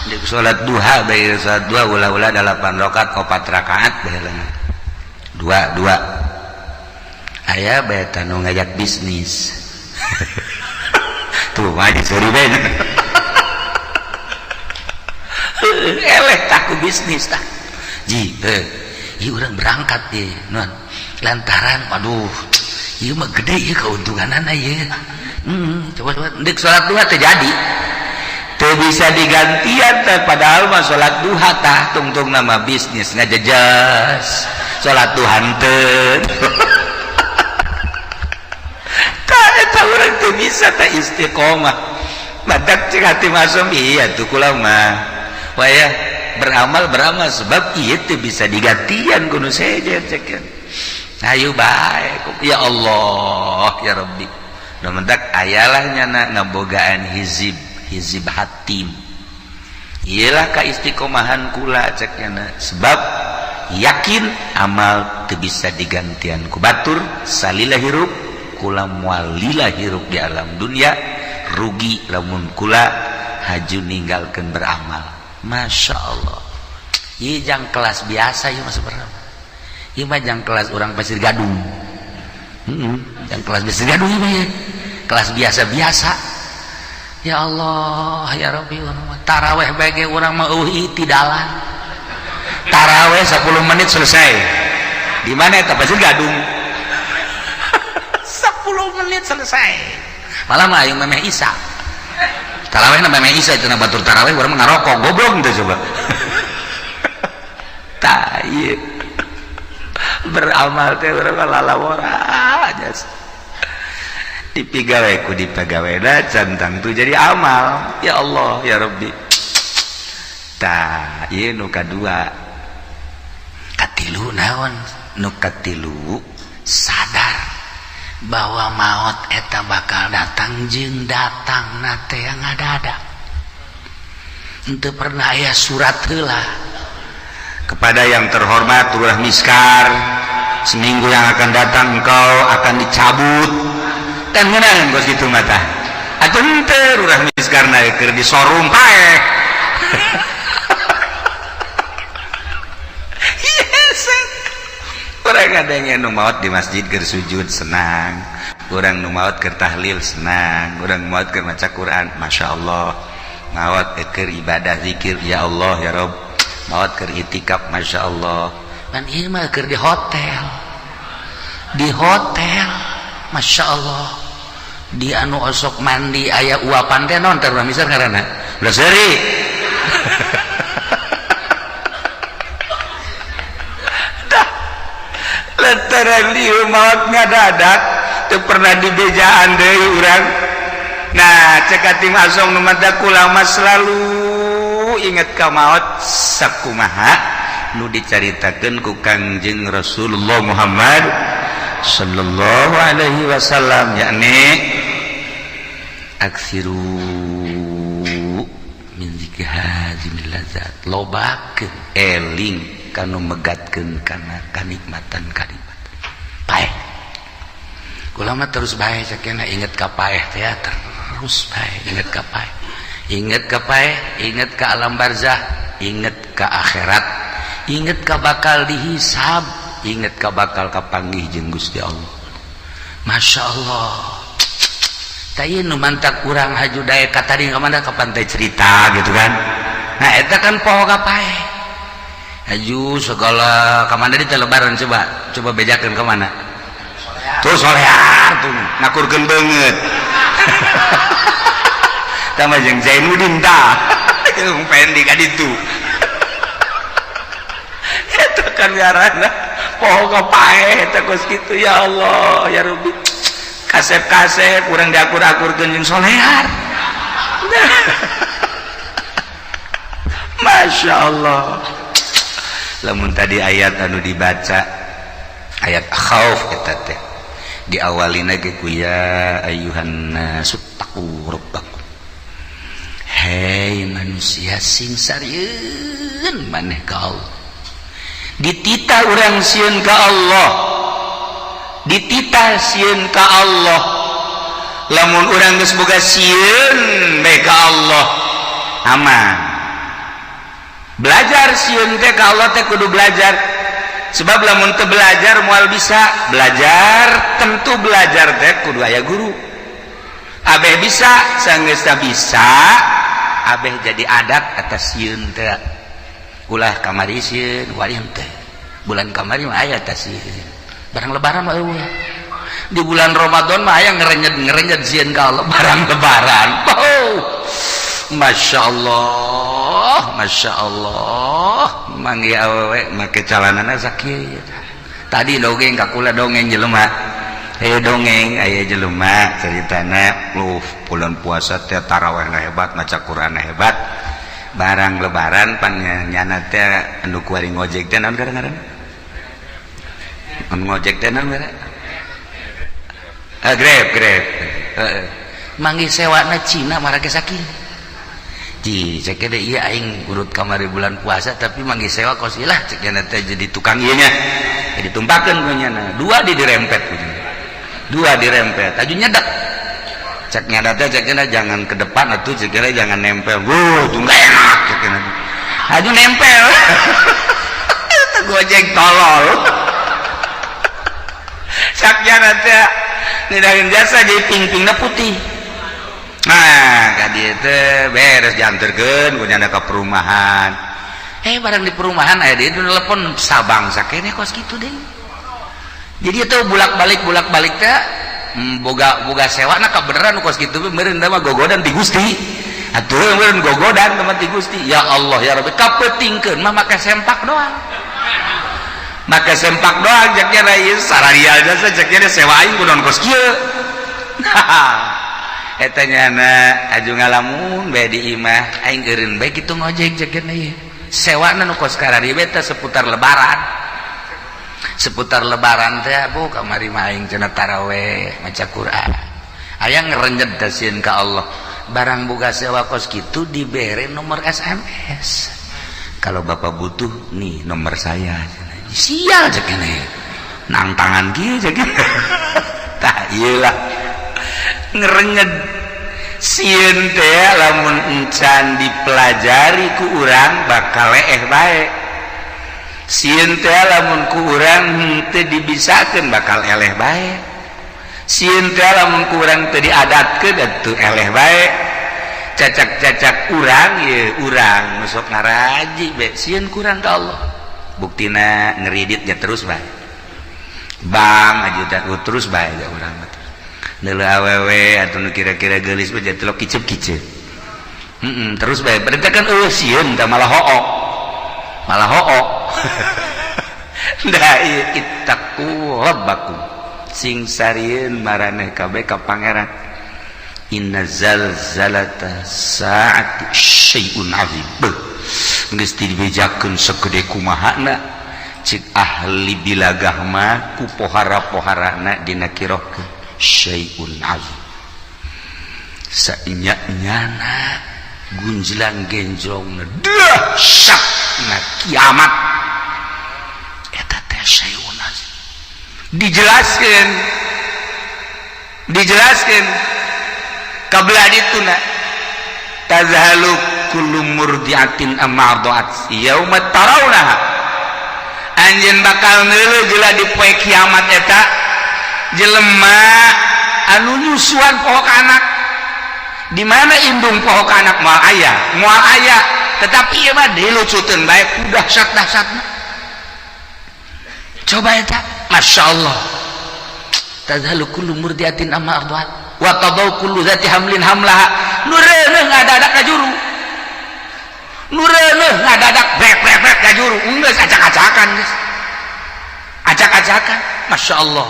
di salat duha bae, salat duha ulah-ulah 8 rakaat, 4 rakaat bae, dua dua. Aya bae tanu ngajak bisnis tuh mah diseri bae eleh takku bisnis tah ji ieu urang berangkat ye non lantaran waduh ieu mah gede ieu keuntunganana ieu. Coba coba ndek salat duha teh jadi teu bisa digantian teh, padahal mah salat duha tah tungtung nama bisnis ngajejas salat duha teu. Tah eta urang teu bisa teh istiqomah. Badak cek Hatim Asom iya tuh kula mah wayah beramal beramal sebab ieu teu bisa digantian kudu sejen cek. Ayo bae ya Allah ya Rabbi. Nu mentak ayalah nyana ngabogaan hizib hizib hatim iyalah ka istiqomahan kula cek nyana, sebab yakin amal teu bisa digantian ku batur. Salila hirup kula moal lila hirup di alam dunia, rugi lamun kula haju ninggalkeun beramal. Masya Allah, ieu jang kelas biasa ieu mah sebenarnya, ieu mah jang kelas urang Pasir Gadung. Jang kelas Pasir Gadung ieu mah kelas biasa-biasa. Ya Allah ya Rabbi, taraweh bae urang mah eueuh itidalan, taraweh 10 menit selesai. Di mana eta Pasir Gadung? 10 menit selesai. Malah mah aing memeh isa taraweh na memeh isa cenah batur taraweh urang mah ngarokok goblok teh coba. Tah ieu beramal teh urang mah lalawora aja dipigawe ku dipegawena cantang tuh jadi amal. Ya Allah ya Rabbi. Tah ieu nu kadua. Katilu naon? Nu katilu sadar bahwa maut eta bakal datang jeung datang na teh yang ada-ada. Henteu pernah aya surat heula kepada yang terhormat Lurah Miskar, seminggu yang akan datang engkau akan dicabut. Dan ngeunaan kos kitu mah tah atuh henteu Lurah Miskar na keur disorung paeh. Yes. Urang ada nu maot di masjid keur sujud senang, urang nu maot keur tahlil senang, urang maot keur maca Quran Masya Allah, maot keur ibadah zikir ya Allah ya Rob, maot keur itikaf Masya Allah. Dan ieu mah keur di hotel, di hotel Masya Allah, di anu osok mandi aya uapan teh non teh misal ngaranna ulah seuri. Dah lantaran lieu maot ngadadak teu pernah dibejaan deui urang. Nah cek Hatim Asom nu mata kula mah selalu inget ka maot sakumaha nu dicaritakeun ku Kangjeng Rasulullah Muhammad sallallahu alaihi wasallam, yakni aksiru min zikri hazimil lazat, lobakeun eling kanu megatkeun kana kanikmatan kanikmatan paeh. Kula mah terus bae cekena inget ka paeh teh terus bae inget ka paeh, inget ka paeh, inget ka alam barzah. Inget ka akhirat, inget ka bakal dihisab, inget ka bakal kapanggih jeung Gusti Allah. Masya Allah. Tah, nu mantak urang haju daek ka tadi ka mana, ka pantai cerita gitu kan. Nah, eta kan poho paeh haju segala ka mana di Lebaran. Coba coba bejakeun ka mana tuh solear tuh, ngakurkeun beungeut tambah jeung Zainuddin tah jeung Fendi ka ditu. Eta kan ngaranna poho paeh eta kos kitu. Ya Allah ya Rabbi, kasep-kasep urang diakur-akurkeun jeung solear. Masya Allah. Lamun tadi ayat anu dibaca ayat khauf, eta teh diawalina ge ku ya ayyuhan nasuttaqu rabbakum, hei manusia, sing sarieun maneh ka Allah. Dititah urang sieun ka Allah, dititah sieun ka Allah. Lamun urang geus boga sieun bae ka Allah, aman. Belajar sieun teh ka Allah teh kudu belajar, sebab lamun teu belajar moal bisa. Belajar, tentu belajar teh kudu aya guru. Abeh bisa, sanggeus bisa, abeh jadi adat atas sieun teh. Ulah kamari sieun, wari teh bulan kamari mah aya tas sieun. Barang Lebaran mah eueuh. Di bulan Ramadan mah aya ngerenyet ngerenyet sieun ka Allah. Barang Lebaran, oh, Masya Allah, Masya Allah, manggih awewe make calanana sakieu. Tadi dongeng ka kula, dongeng jelema. Aya dongeng, aya jelema ceritana lu bulan puasa teh tarawih hebat, maca Quran hebat. Barang Lebaran pan nyana teh anu kuari ngojek teh, naon kadang-kadang anu ngojek teh, naon ngaran? Ah, Grab, Grab. Heeh, manggih sewana Cina marake sakieu. Ji, cek deh, iya aing urut kamari bulan puasa tapi manggih sewa kos lah, cek teh jadi tukang ieu nya. Jadi tumpakeun ku nyana. Dua di dirempet, dua dirempet. Aju nyedak. Cek nyada teh, cek jangan ke depan atuh, cek jangan nempel. Wuh, tuh enggak enak cek. Aju nempel. Itu gojek tolol. Cek nyana teh nidahin jasa jadi ping-pingna putih. Nah, ka dieu teh beres dianterkeun ku nyana ka perumahan. Eh, barang di perumahan aya dia telepon Sabang sakene kos kitu deh. Jadi itu bulak-balik bulak-balik teh boga boga sewa na kabeneran kos kitu meureun mah gogodan ti Gusti. Atuh meureun gogodan teman ti Gusti. Ya Allah ya Rabbi, kapeutingkeun mah make sempak doang. Make sempak doang cek nya ieu sararial jasa, cek nya sewa aing kunaon kos kieu. Eta nyana aju ngalamun bae di imah, aing eureun bae kitu ngojek, cek nya ieu. Sewana nu kos karari teh seputar Lebaran. Seputar Lebaran teh, bu, kamari mah aing cenah taraweh maca Quran. Aya ngerenjet sieun ka Allah. Barang boga sewa kos kitu dibere nomor SMS. Kalau bapak butuh, nih nomor saya. Sial cek ini. Nang tangan kieu cek. Tah, ieu lah ngerenyet sieun teh. Lamun encan dipelajari ku urang bakal leeh bae. Sieun teh lamun ku urang henteu dibisakeun bakal eleh bae. Sieun teh lamun ku urang teu diadatkeun atuh eleh bae. Cacak-cacak urang ye, urang masuk ngaraji be sieun kurang ka Allah. Buktina ngeriditnya terus bae, bang aja terus bae urang mah. Neuleuh awewe atau nu kira-kira geulis mah jadi kicep-kicep. Terus bae berarti kan eueuh sieun tah, malah ho'o, malah ho'o. Da ieu ittaqu rabbakum, sing sarieun maraneh kabeh ka Pangeran. Inna zalzalata saati syai'un azim. Beuh, geus dibejakeun segede kumahana cik ahli bilagah mah ku pohara-poharana dina kirohkeun syai'un azim. Sainya-nyana gunjlang genjrong dahsyat na kiamat eta teh syai'un azim. Dijelaskeun, dijelaskeun kabelah dituna tazhalu. Tadhalu kullu murdiatin amma arda'at yauma tarawnaha. Anjeun bakal neuleuh gila di poe kiamat eta jelema anu nyusuan poho ka anak. Di mana indung poho ka anak? Moal aya, moal aya. Tetapi ieu mah dilucuteun bae ku dahsyat-dahsyatna. Coba eta, Masya Allah. Tadhalu kullu murdiatin amma arda'at wa tadau kullu dzati hamlin hamlaha. Nu reuneuh ngadadak ka juru, nu reuneuh ngadadak brek brek brek ka juru. Geus acak-acakan, geus acak-acakan. Masya Allah.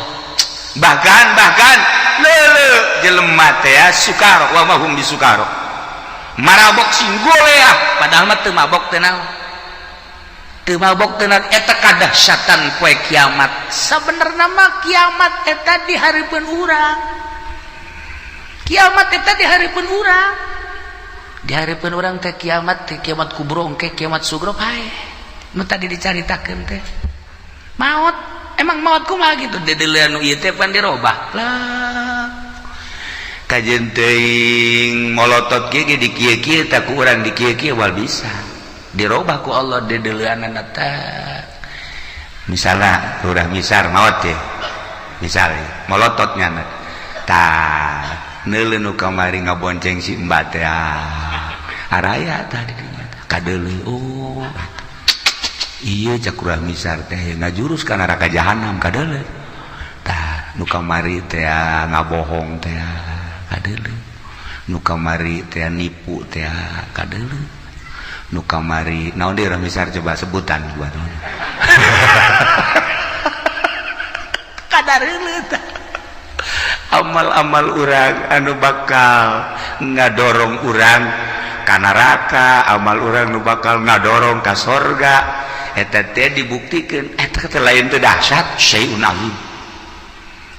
Bahkan bahkan lele jelema teh ya, sukaro wa ma hum bisukaro, marabok sing goleah, padahal mah teu mabok teh naon, teu mabok teh naon. Eta kadahsyatan poe kiamat. Sabenerna mah kiamat eta di hareupeun urang. Kiamat eta di hareupeun urang, di hareupeun urang teh kiamat teh, kiamat kubro engke, kiamat sugro pae nu tadi dicaritakeun teh. Maot, emang maot kumaha gitu? Dedeuleun nu ieu teh pan dirobah lah. Kajeun teuing molotot kieu ge di kieu-kieu tak ku urang, di kieu-kieu wal bisa dirobah ku Allah dedeuleunana teh. Misalnya Lurah Misar maot ya, misalnya molotot nyana tah, neuleuh nu kamari ngabonceng si Mbak teh araya tadi kadeuleu. Oh iya, cak Lurah Misar teh ngajurus ka neraka jahanam, kadeuleu. Tah, nu kamari teh ngabohong teh kadeuleu, nu kamari teh nipu teh kadeuleu, nu kamari naon deui, Lurah Misar, coba sebutan buat kadareuleu. Tah, amal-amal urang anu bakal ngadorong urang ka neraka, amal urang nu bakal ngadorong ka sorga, eta teh dibuktikan. Eta teh lain teh dahsyat, syai'un azim.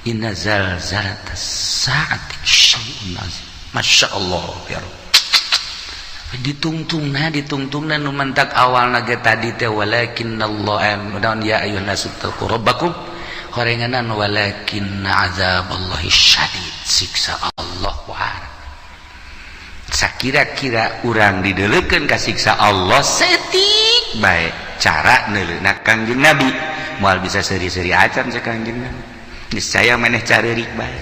Inna zalzalatas saati syai'un azim. Masya Allah ya Rabb. Ditungtungna, ditungtungna nu mantak awalna ge tadi teh walakinallah naon, ya ayyuhan nasu taqu rabbakum, horenganan walakin azaballahi syadid, siksa Allah wahar. Sakira-kira urang dideleukeun ka siksa Allah setik bae, cara neuleuna Kangjeng Nabi moal bisa seuri-seuri acan. Cek Kangjeng Nabi niscaya maneh careurik bae.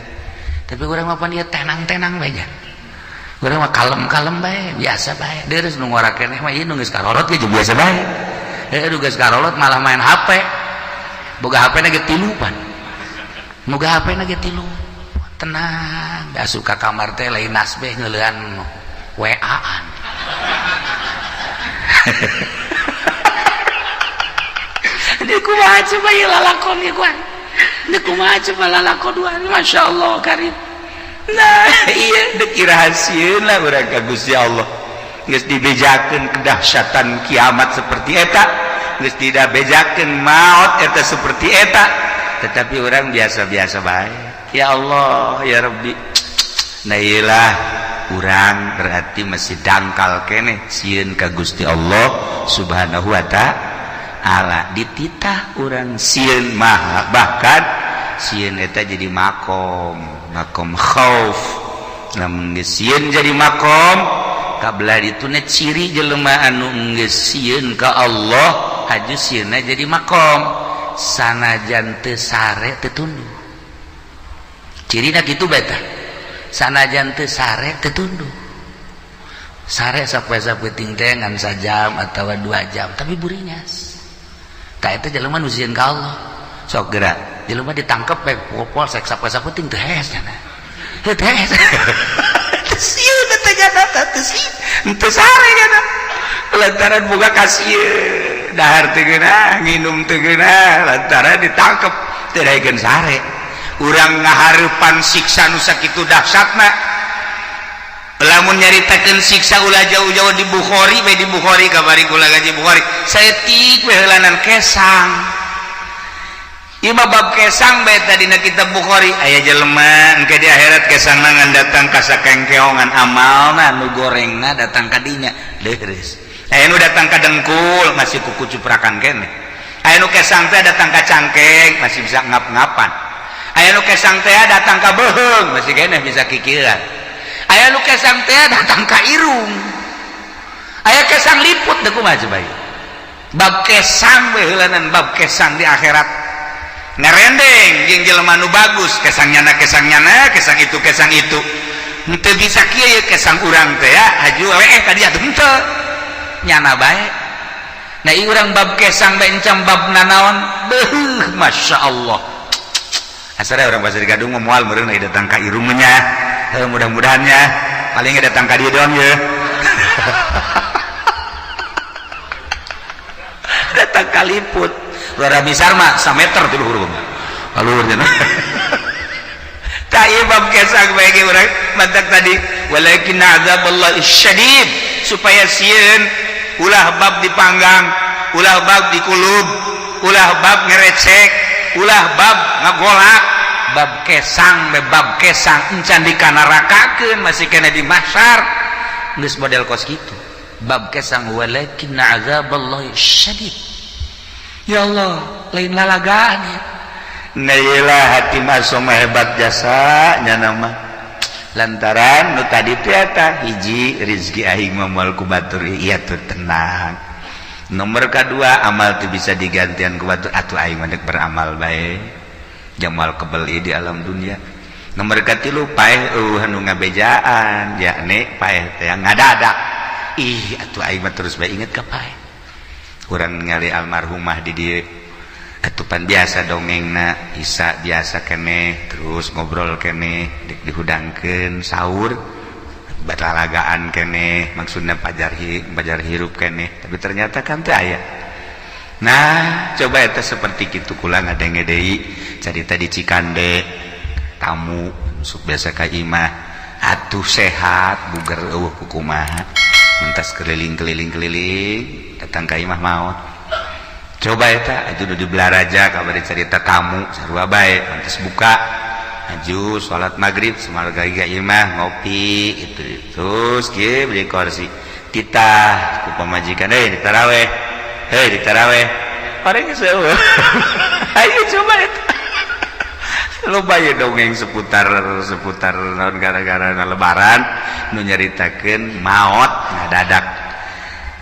Tapi urang mah pan ieu tenang-tenang bae nya, urang mah kalem-kalem bae, biasa bae. Deureuh nu ngora keneh mah ieu nu geus karorot ge biasa bae. Nu geus karorot malah main HP, boga HP na ge tilu pan, boga HP na ge tilu, tenang. Asup ka kamar teh lain nasbeh, ngeulean WA-an. Di kumaha coba ieu lalakon ieu kuan? Di kumaha coba lalakon dua? Masya Allah karim. Nah iya, dek rahasieun lah urang ka Gusti Allah. Geus dibejakeun kedahsyatan kiamat seperti eta, geus tidak bejakeun maut eta seperti eta, tetapi orang biasa-biasa bae. Ya Allah ya Rabbi. Nah iyalah, urang berarti masih dangkal keneh sieun ka Gusti Allah Subhanahu wa ta'ala. Dititah urang sieun mah, bahkan sieun eta jadi makom, makom khauf. Lamun geus sieun jadi makom kabelah dituna ciri jelema anu geus sieun ka Allah, haju sieunna jadi makom, sanajan teu sare teu tunduh. Cirina kitu beta, sanajan teu sare teu tunduh. Sare sapoe-sapoe teh ngan sajam atawa 2 jam, tapi buringas. Tah, eta jelema nu sieun ka Allah. Sok gerak jelema ditangkep bae polsek sapoe-sapoe teu hees cenah, heuh teu hees. Teu sieun teh jana, teu sieun, teu sare jana, lantaran boga kasieun. Dahar teu geunah, nginum teu geunah, lantaran ditangkep teu daekeun sare. Urang ngahareupan siksa nu sakitu dahsyatna. Lamun nyaritakeun siksa ulah jauh-jauh, di Bukhari we, di Bukhari kabari kula gaji Bukhari saeutik we heulanan kesang. Ieu mah bab kesang bae. Tadina kitab Bukhari aya jelema engke di akhirat kesangna ngan datang ka sakengkeongan amalna, nu gorengna datang ka dinya leureus. Aya nu datang ka dengkul masih kuku cuprakan keneh. Aya nu kesang teh datang ka cangkeng masih bisa ngap-ngapan. Aya nu kesang teh datang ka beuheung masih keneh bisa kikieuan. Aya nu kesang teh datang ka irung. Aya kesang liput deh, kumaha coba ieu? Bab kesang we heulanan, bab kesang di akhirat ngarendeng jeung jelema nu bagus, kesang nyana, kesang nyana, kesang itu, kesang itu. Henteu bisa kieu ye kesang urang teh ya, haju we ka dieu atuh, henteu nyana bae. Nah, ieu urang bab kesang bae encam bab nanaon, beuh, Masya Allah. Asal orang Pasir Gadung mah moal meureun datang ka irungnya. Heuh, mudah-mudahan ya, paling datang ka dieu doang ye. Datang kaliput luar besar mah sameter ti luhur mah kaluhurnya. Tak ieu bab kesang bae ge urang mantak tadi walakin azaballah syadid, supaya sieun ulah bab dipanggang, ulah bab dikulub, ulah bab ngerecek, ulah bab ngagolak. Bab kesang be, bab kesang encan dikanarakakeun, masih kena di mahsyar geus model kos kitu. Bab kesang walakin azaballah syadid. Ya Allah, lain lalagaan ya. Nah, iyalah hati masuk hebat jasa nya nama lantaran nu tadi teh eta hiji rizki aing mah moal ku batur, iya tuh tenang. Nomor kedua, amal tuh bisa digantian ku batur, atuh aing mah dek beramal bae jamal kebeli di alam dunia. Nomor katilu, paeh eueuh anu ngabejaan, yakni paeh teh ngadadak. Ih, atuh aing mah terus bae inget ka paeh. Urang ningali almarhumah di dieu atupan biasa dongengna isa biasa keneh, terus ngobrol keneh, dek dihudangkeun sahur batalagaan keneh, maksudna pajar pajar hirup keneh, tapi ternyata kan teu aya. Nah, coba eta seperti kitu kula ngadenge deui carita di Cikande, tamu masuk biasa ka imah, atuh sehat buger eueuh kukumaha, mentas keliling-keliling keliling datang ka imah maot. Coba eta aju nu di Belaraja kabar cerita tamu sarua bae, mentas buka aju salat maghrib semarga ka imah ngopi itu, terus kieu beli kursi titah ku pamajikan, "Hei, ditaraweh, hei, ditaraweh." Paling eueuh. Ayo coba eta loba ya dongeng seputar seputar naon gara-gara lebaran nu nyaritakeun maot ngadadak,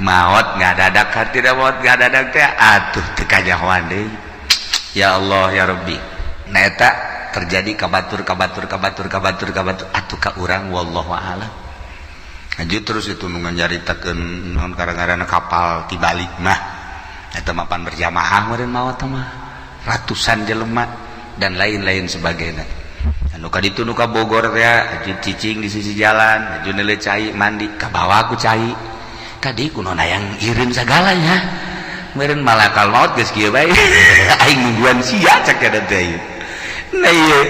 maot ngadadak, hartina maot ngadadak teh atuh teu kanyahoan deui. Ya Allah ya Rabbi. Nah, eta terjadi ka batur, ka batur, ka batur, ka batur, ka batur atuh ka urang, wallahu a'lam. Aju terus itu nu nyaritakeun naon gara-gara kapal tibalik mah eta mapan berjamaah meureun maot mah ratusan jelema dan lain-lain sebagainya. Anu ka ditu nu ka Bogor teh aju cicing di sisi jalan, aju neuleuh cai mandi ka bawa ku cai tadi kuno hayang ireun sagalanya meureun malakal maut geus kieu bae, aing nungguan sia cek eta teh. Nah, ieu.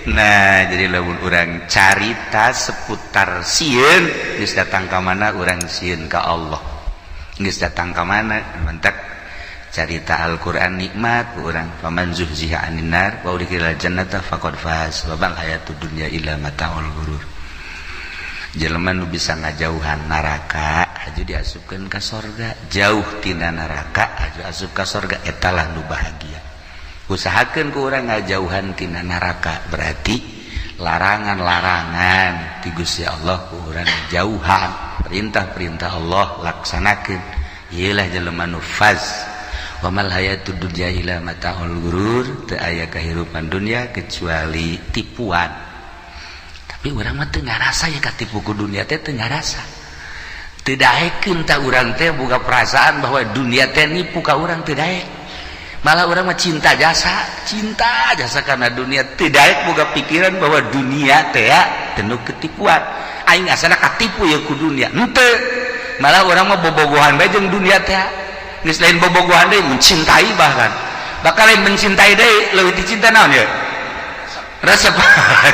Nah, jadi lamun urang carita seputar sieun geus datang ka mana urang sieun ka Allah, geus datang ka mana mantak carita Al-Qur'an nikmat urang, faman zuhziha 'anil nar wa udkhilal jannata faqad faz wa mal hayatud dunya illa mataul ghurur. Jelema nu bisa ngajauhan neraka aju diasupkeun ka sorga, jauh tina neraka aju asup ka sorga, etalah nu bahagia. Usahakeun ku urang ngajauhan tina neraka, berarti larangan-larangan ti Gusti Allah ku urang jauhan, perintah-perintah Allah laksanakeun, ieulah jelema nu faz. Wa mal hayatud dunya illa mataul ghurur, teu aya kahirupan dunia kecuali tipuan. Tapi urang mah teu ngarasa ya katipu ku dunia teh, teu ngarasa, teu daekeun ta urang teh boga perasaan bahwa dunia teh nipu ka urang, teu daek. Malah urang mah cinta jasa, cinta jasa karena dunia, teu daek boga pikiran bahwa dunia teh penuh ketipuan. Aing asana katipu ya ku dunia, henteu. Malah urang mah bobogohan bae jeung dunia teh. Geus lain bobogohan deui, mencintai, bahkan bakal lain mencintai deui, leuwih dicinta naon ya, resep.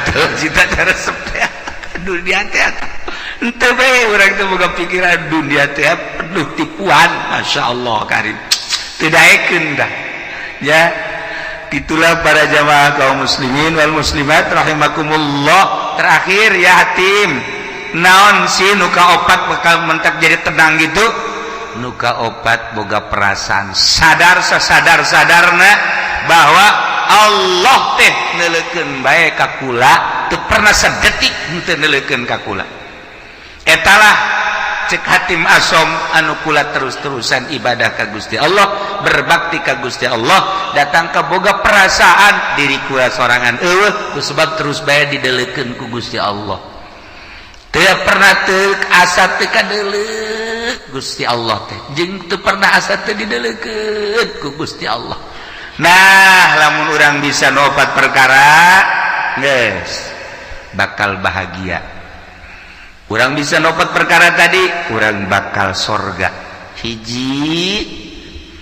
Tuh, cinta teh resep teh dunia teh. Henteu bae urang teh boga pikiran dunia teh penuh tipuan. Masya Allah karim, teu daekeun dah ya. Itulah para jamaah kaum muslimin wal muslimat rahimakumullah. Terakhir ya, hatim naon sih nuka opat bakal mentak jadi tenang gitu? Nuka opat, boga perasaan sadar sasadar sadarna bahwa Allah teh neuleukeun bae ka kula, teu pernah sedetik henteu neuleukeun ka kula. Etalah Cek Hatim Asom, anu kula terus-terusan ibadah ka Gusti Allah, berbakti ka Gusti Allah, datang ka boga perasaan diri kula sorangan eueuh, ku sebab terus bae didelekeun ku Gusti Allah. Teu pernah teu asa teu kadeleuk Gusti Allah teh, jeung teu pernah asa teu didelekeun ku Gusti Allah. Nah, lamun urang bisa nopat perkara, geus bakal bahagia. Urang bisa nopat perkara tadi, urang bakal sorga. Hiji,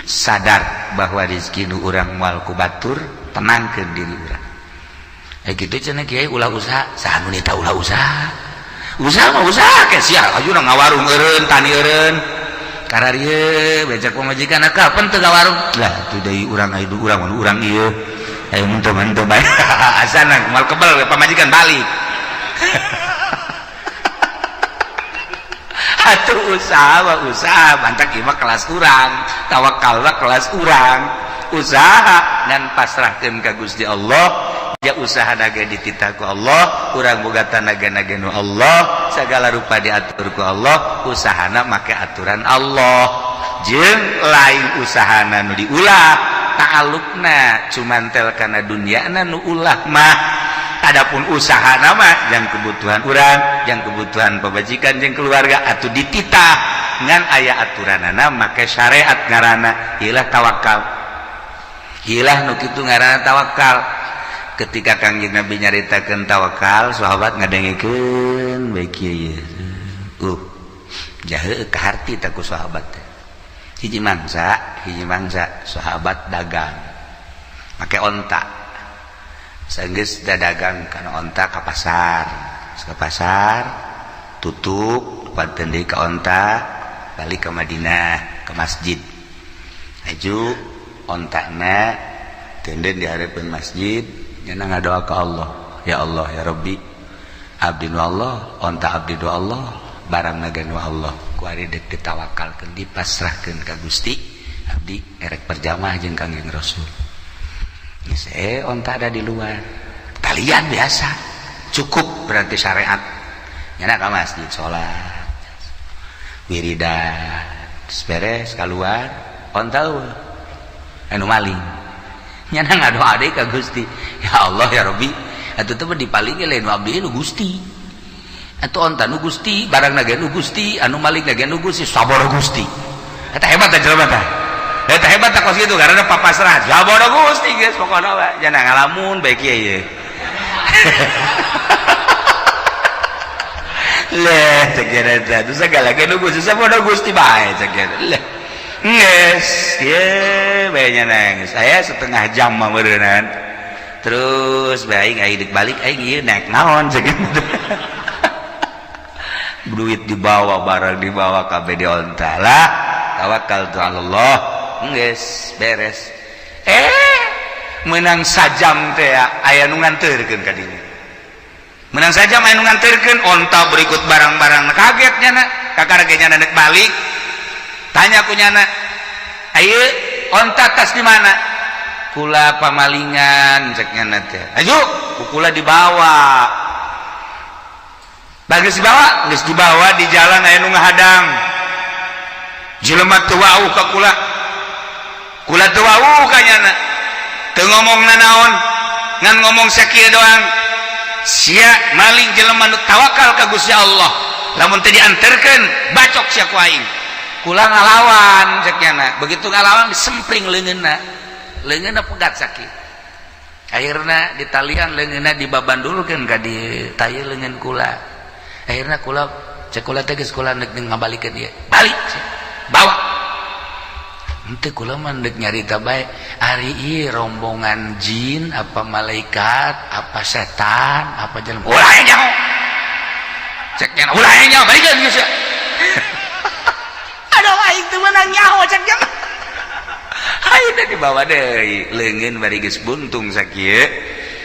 sadar bahwa rezeki nu urang moal ku batur, tenangkeun diri urang. Eh, kitu cenah kiai, ulah usaha. Saha nu nita ulah usaha? Usaha mah usaha ke sia, aju ngawarung eureun, tani eureun. Kararieu becak pamajikan, kapan teu ngawarung? Lah, atuh deui urang aya urang urang ieu. Ayo mun teu bae. Asana moal kebel pamajikan balik. Atuh usaha mah usaha, bantak ieu mah kelas urang, tawakal mah kelas urang. Usaha dan pasrahkeun ka Gusti Allah. Ya, usaha naga dititah ku Allah, urang boga tanaga naga nu Allah, segala rupa diatur ku Allah, usahana make aturan Allah. Jeung lain usahana nu diulah, ta'alluqna cuman tel kana dunyana nu ulah mah. Adapun usaha nama yang kebutuhan urang, yang kebutuhan pamajikan jeung keluarga, atau dititah ngan aya aturanana make syariat, ngaranna ilah tawakal. Ilah nu kitu ngaranna tawakal. Ketika Kangjeng Nabi nyaritakeun tawakal, sahabat ngadengekeun bae kieu. Jahe kaharti tak ku sahabat teh. Hiji mangsa sahabat dagang make onta. Sanggeus dagang kana onta ka pasar. Ka pasar tutup panten deui ka onta, balik ke Madinah, ke masjid. Aju ontana tenden di hareupeun masjid, nyana ngadoa ka Allah, ya Allah, ya Rabbi, abdi nu Allah, onta abdi nu Allah, barang naga nu Allah, ku ari deuk ditawakalkeun, dipasrahkeun ka Gusti, abdi erek berjamaah jeung Kangjeng Rasul. Geus onta ada di luar talian biasa, cukup berarti syariat. Nyana ka masjid, salat, wiridan, beres keluar, onta anu maling. Nyana ngadoa deui ka Gusti, ya Allah, ya Rabbi, atuh teh dipaling lain abdi, nu Gusti, atuh onta nu Gusti, barang naga nu Gusti, anu maling naga nu Gusti, sabar Gusti. Eta hebat teh jelema teh, eta hebat teh kos kitu, karena papasrah, sabar Gusti, geus pokona mah. Nyana ngalamun bae kieu ye. Leh, cek eta teh segala ge nu Gusti, sabar Gusti bae, cek eta. Leh, geus kieu bae nya, nangis saya setengah jam mah meureunnan. Terus bae aing deuk balik, aing ieu naik naon, cek. Duit dibawa, barang dibawa, kabeh di onta lah. Tawakal tu Allah, geus beres. Eh, menang sajam teh aya nu nganterkeun ka dinya. Menang sajam aya nu nganterkeun onta berikut barang-barang. Kaget nyana, kakara ge nyana deuk balik. Tanya ku nyana, ayo onta tas di mana? Kula pamalingan, cek nyana teh. Ayo kula dibawa. Bagus dibawa, geus dibawa, di jalan aya nu ngahadang. Jelema teu wau ka kula. Kula teu wau ka nyana. Teu ngomong nanaon, ngan ngomong sakieu doang. Sia maling jelema nu tawakal ka Gusti Allah. Lamun teu dianterkeun, bacok sia ku aing. Kula ngalawan, cek nyana. Begitu ngalawan, disempring leungeunna. Leungeunna pegat sakit. Akhirna ditalian leungeunna, dibabandulkeun ka di taye leungeun kula. Akhirna kula, cek kula teh, geus kula neuk ngabalikeun ieu. Balik sia. Bawa. Henteu, kula mah deuk nyarita bae. Ari ieu rombongan jin apa malaikat apa setan apa jelema? Ulah nyaho. Cek nyana, ulah nyaho, balikeun geus sia. Aduh, aing teu meunang nyaho, cek nyana. Ayeuna dibawa deui leungeun bari geus buntung sakieu.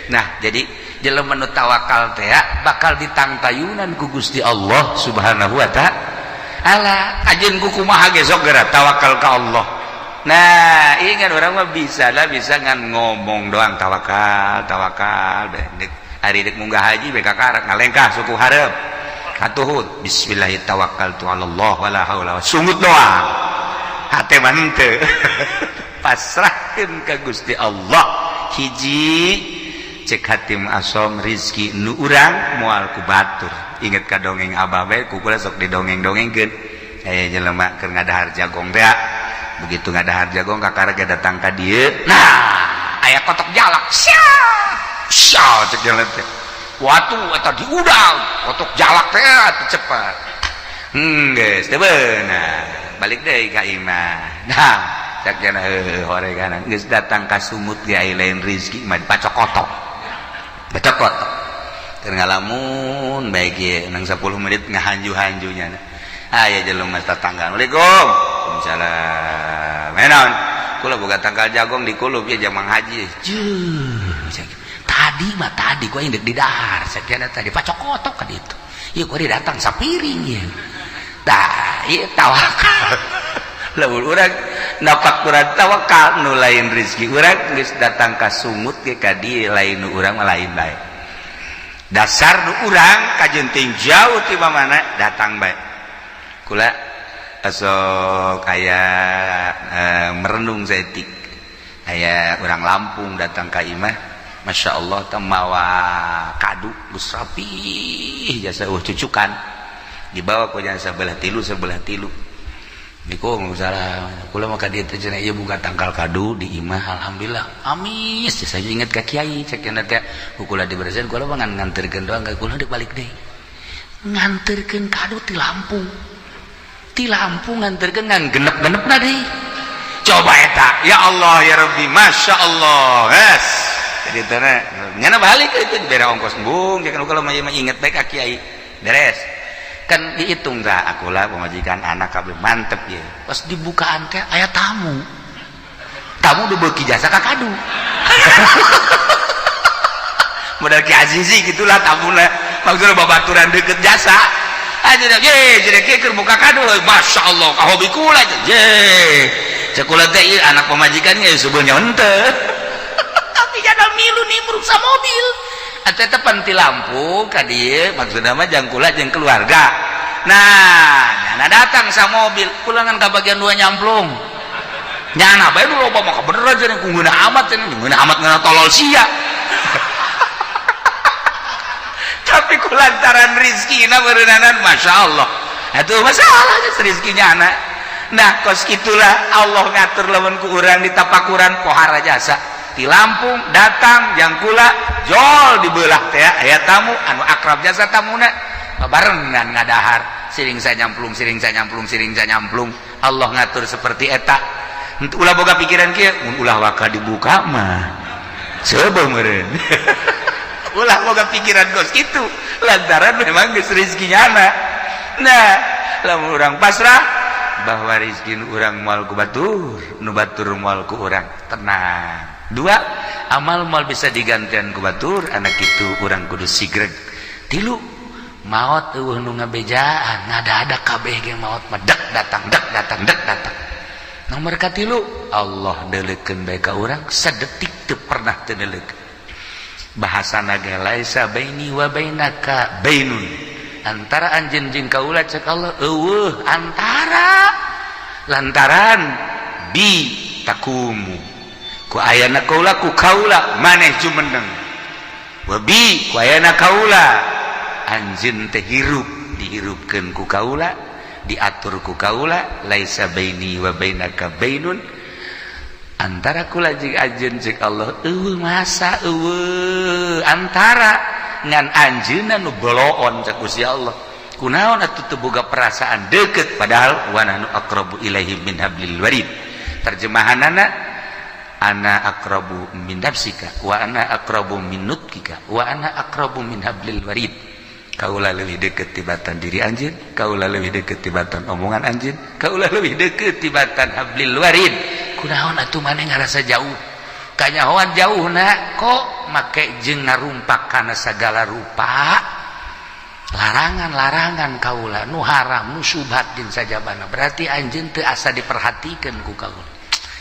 Nah, jadi jelema nu tawakal teh bakal ditangtayunan ku Gusti Allah Subhanahu wa ta'ala. Ajeun ku kumaha ge sok geura tawakal ka Allah. Nah, ingat, orang mah bisa lah, bisa ngan ngomong doang tawakal, tawakal dek. Ari dek munggah haji, beka karak ngalengkah suku hareup. Hatuhun bismillahirrahmanirrahim tawakkaltu wala haula sungut doang hate mah henteu. Pasrahkeun ka Gusti Allah. Hiji cek Hatim Asom, rizki nu urang moal ku batur. Inget ka dongeng abah bae, ku kula sok didongeng-dongengkeun. Aya jelema keur ngadahar jagong teh, begitu ngadahar jagong kakara ge datang ka dieu. Nah, aya kotok jalak sia sia, cek jelema teh, watu eta diudang kotok jalak teh atuh cepat. Geus teu beunang, balik deui ka imah. Nah, cek cenah, heuh, horeganan geus datang ka sumut ge aya lain rizki mah dipacok kotok, pacok kotok. Keur ngalamun bae ieu nang 10 menit ngahanju-hanjunya, aya jelema tetangga, "Assalamualaikum." "Waalaikumsalam." "Naon?" "Kula boga tangkal jagong di kulub ya jamang haji." Juh, tadi mah tadi gua indek di dahar sakiana tadi pacok kotok ka ditu. Ieu kuari datang sapiring ieu. Tah, ieu tawakal. Lamun urang napak kurang tawakal, nu lain rezeki urang geus datang ka sumut ge ka dieu, lain nu urang mah lain bae. Dasar nu urang kajeun ting jauh ti mana datang bae. Kula asok aya merenung saeutik. Aya urang Lampung datang ka imah, Masya Allah teh mawa kadu geus rapih jasa cucukan dibawa ku jasa sebelah tilu sebelah tilu. Waalaikumsalam. Kula mah ka dieu teh cenah ieu buka tangkal kadu di imah, alhamdulillah amis. Saya inget ka kiai, cek cenah teh ku kula dibersihan, kula mah ngan nganterkeun doang ka kula dek balik deui. Nganterkeun kadu ti Lampung. Ti Lampung nganterkeun ngan genep-genepna deui. Coba eta, ya Allah ya Rabbi, Masya Allah. Yes. Jadi teh nyana balik itu dibere ongkos embung, jangan kalau mah inget bae ka kiai. Beres. Kan dihitung dah, akulah pemajikan anak kabeh mantep ya. Pas dibukaan teh aya tamu, tamu udah beuki jasa ka kadu modal Ki Azizi gitulah tamuna, maksudnya babaturan deket jasa aja ye. Jadi keur buka kadu, Masya Allah ka hobi kula ye. Cek kula teh ieu anak pemajikannya sebenarnya henteu, tapi jangan milu nimbrung sa mobil atau tepan ti Lampung ka dieu, maksudna mah jang kula jeung keluarga. Nah, nyana datang sa mobil, pulangan ka bagian dua nyamplung. Nyana bae nu loba mah bener aja ku ngeunah amat cenah, ngeunah amat ngeunah tolol sia. Tapi ku lantaran rizkina beureunanan, Masya Allah. Atuh masalah rizki nyana. Nah, kos itulah Allah ngatur lamun ku urang ditapakuran pohara jasa. Di Lampung datang jang kula jol dibelah teh aya tamu anu akrab jasa tamuna barengan ngadahar siring saya nyamplung, siring saya nyamplung, siring saya nyamplung. Allah ngatur seperti eta. Ulah boga pikiran kieu mun ulah waka dibuka mah coba meureun. Ulah boga pikiran kos kitu lantaran memang geus rezekinya anak. Nah, lamun urang pasrah bahwa rezeki urang moal ku batur, nu batur moal ku urang, tenang. Dua, amal moal bisa digantian ku batur, anak itu urang kudu sigreg. Tilu, maot eueuh nu ngabejaan, ngada-ada kabeh ge maot mah dek datang, dek datang, dek datang. Nomor katilu, Allah deuleukeun bae ka urang sadetik teu pernah teu deuleukeun. Bahasana ge laisa baini wa bainaka bainun, antara anjeun jeung kaula cek Allah eueuh antara, lantaran bi takumu ku ayana kaula, ku kaula maneh jumeneng, wa bi ku ayana kaula anjeun teh hirup, dihirupkeun ku kaula, diatur ku kaula. Laisa baini wa bainaka bainun, antara kula jeung anjeun cek Allah eueuh masa eueuh antara, ngan anjeunna nu boloon cek Gusti Allah. Kunaon atuh teu boga perasaan deket, padahal wa nahnu aqrabu ilaihi min hablil warid. Terjemahanana ana aqrabu min nafsika wa ana aqrabu min nutkika wa ana aqrabu min hablil warid. Kaula leuwih deket tibatan diri anjeun, kaula leuwih deket tibatan omongan anjeun, kaula leuwih deket tibatan hablil warid. Kunaon atuh maneh ngarasa jauh, kanyahoan jauh na kok make jeung ngarumpak kana sagala rupa larangan-larangan kaula nu haram, nu syubhat jeung sajabana, berarti anjeun teu asa diperhatikeun ku kaula.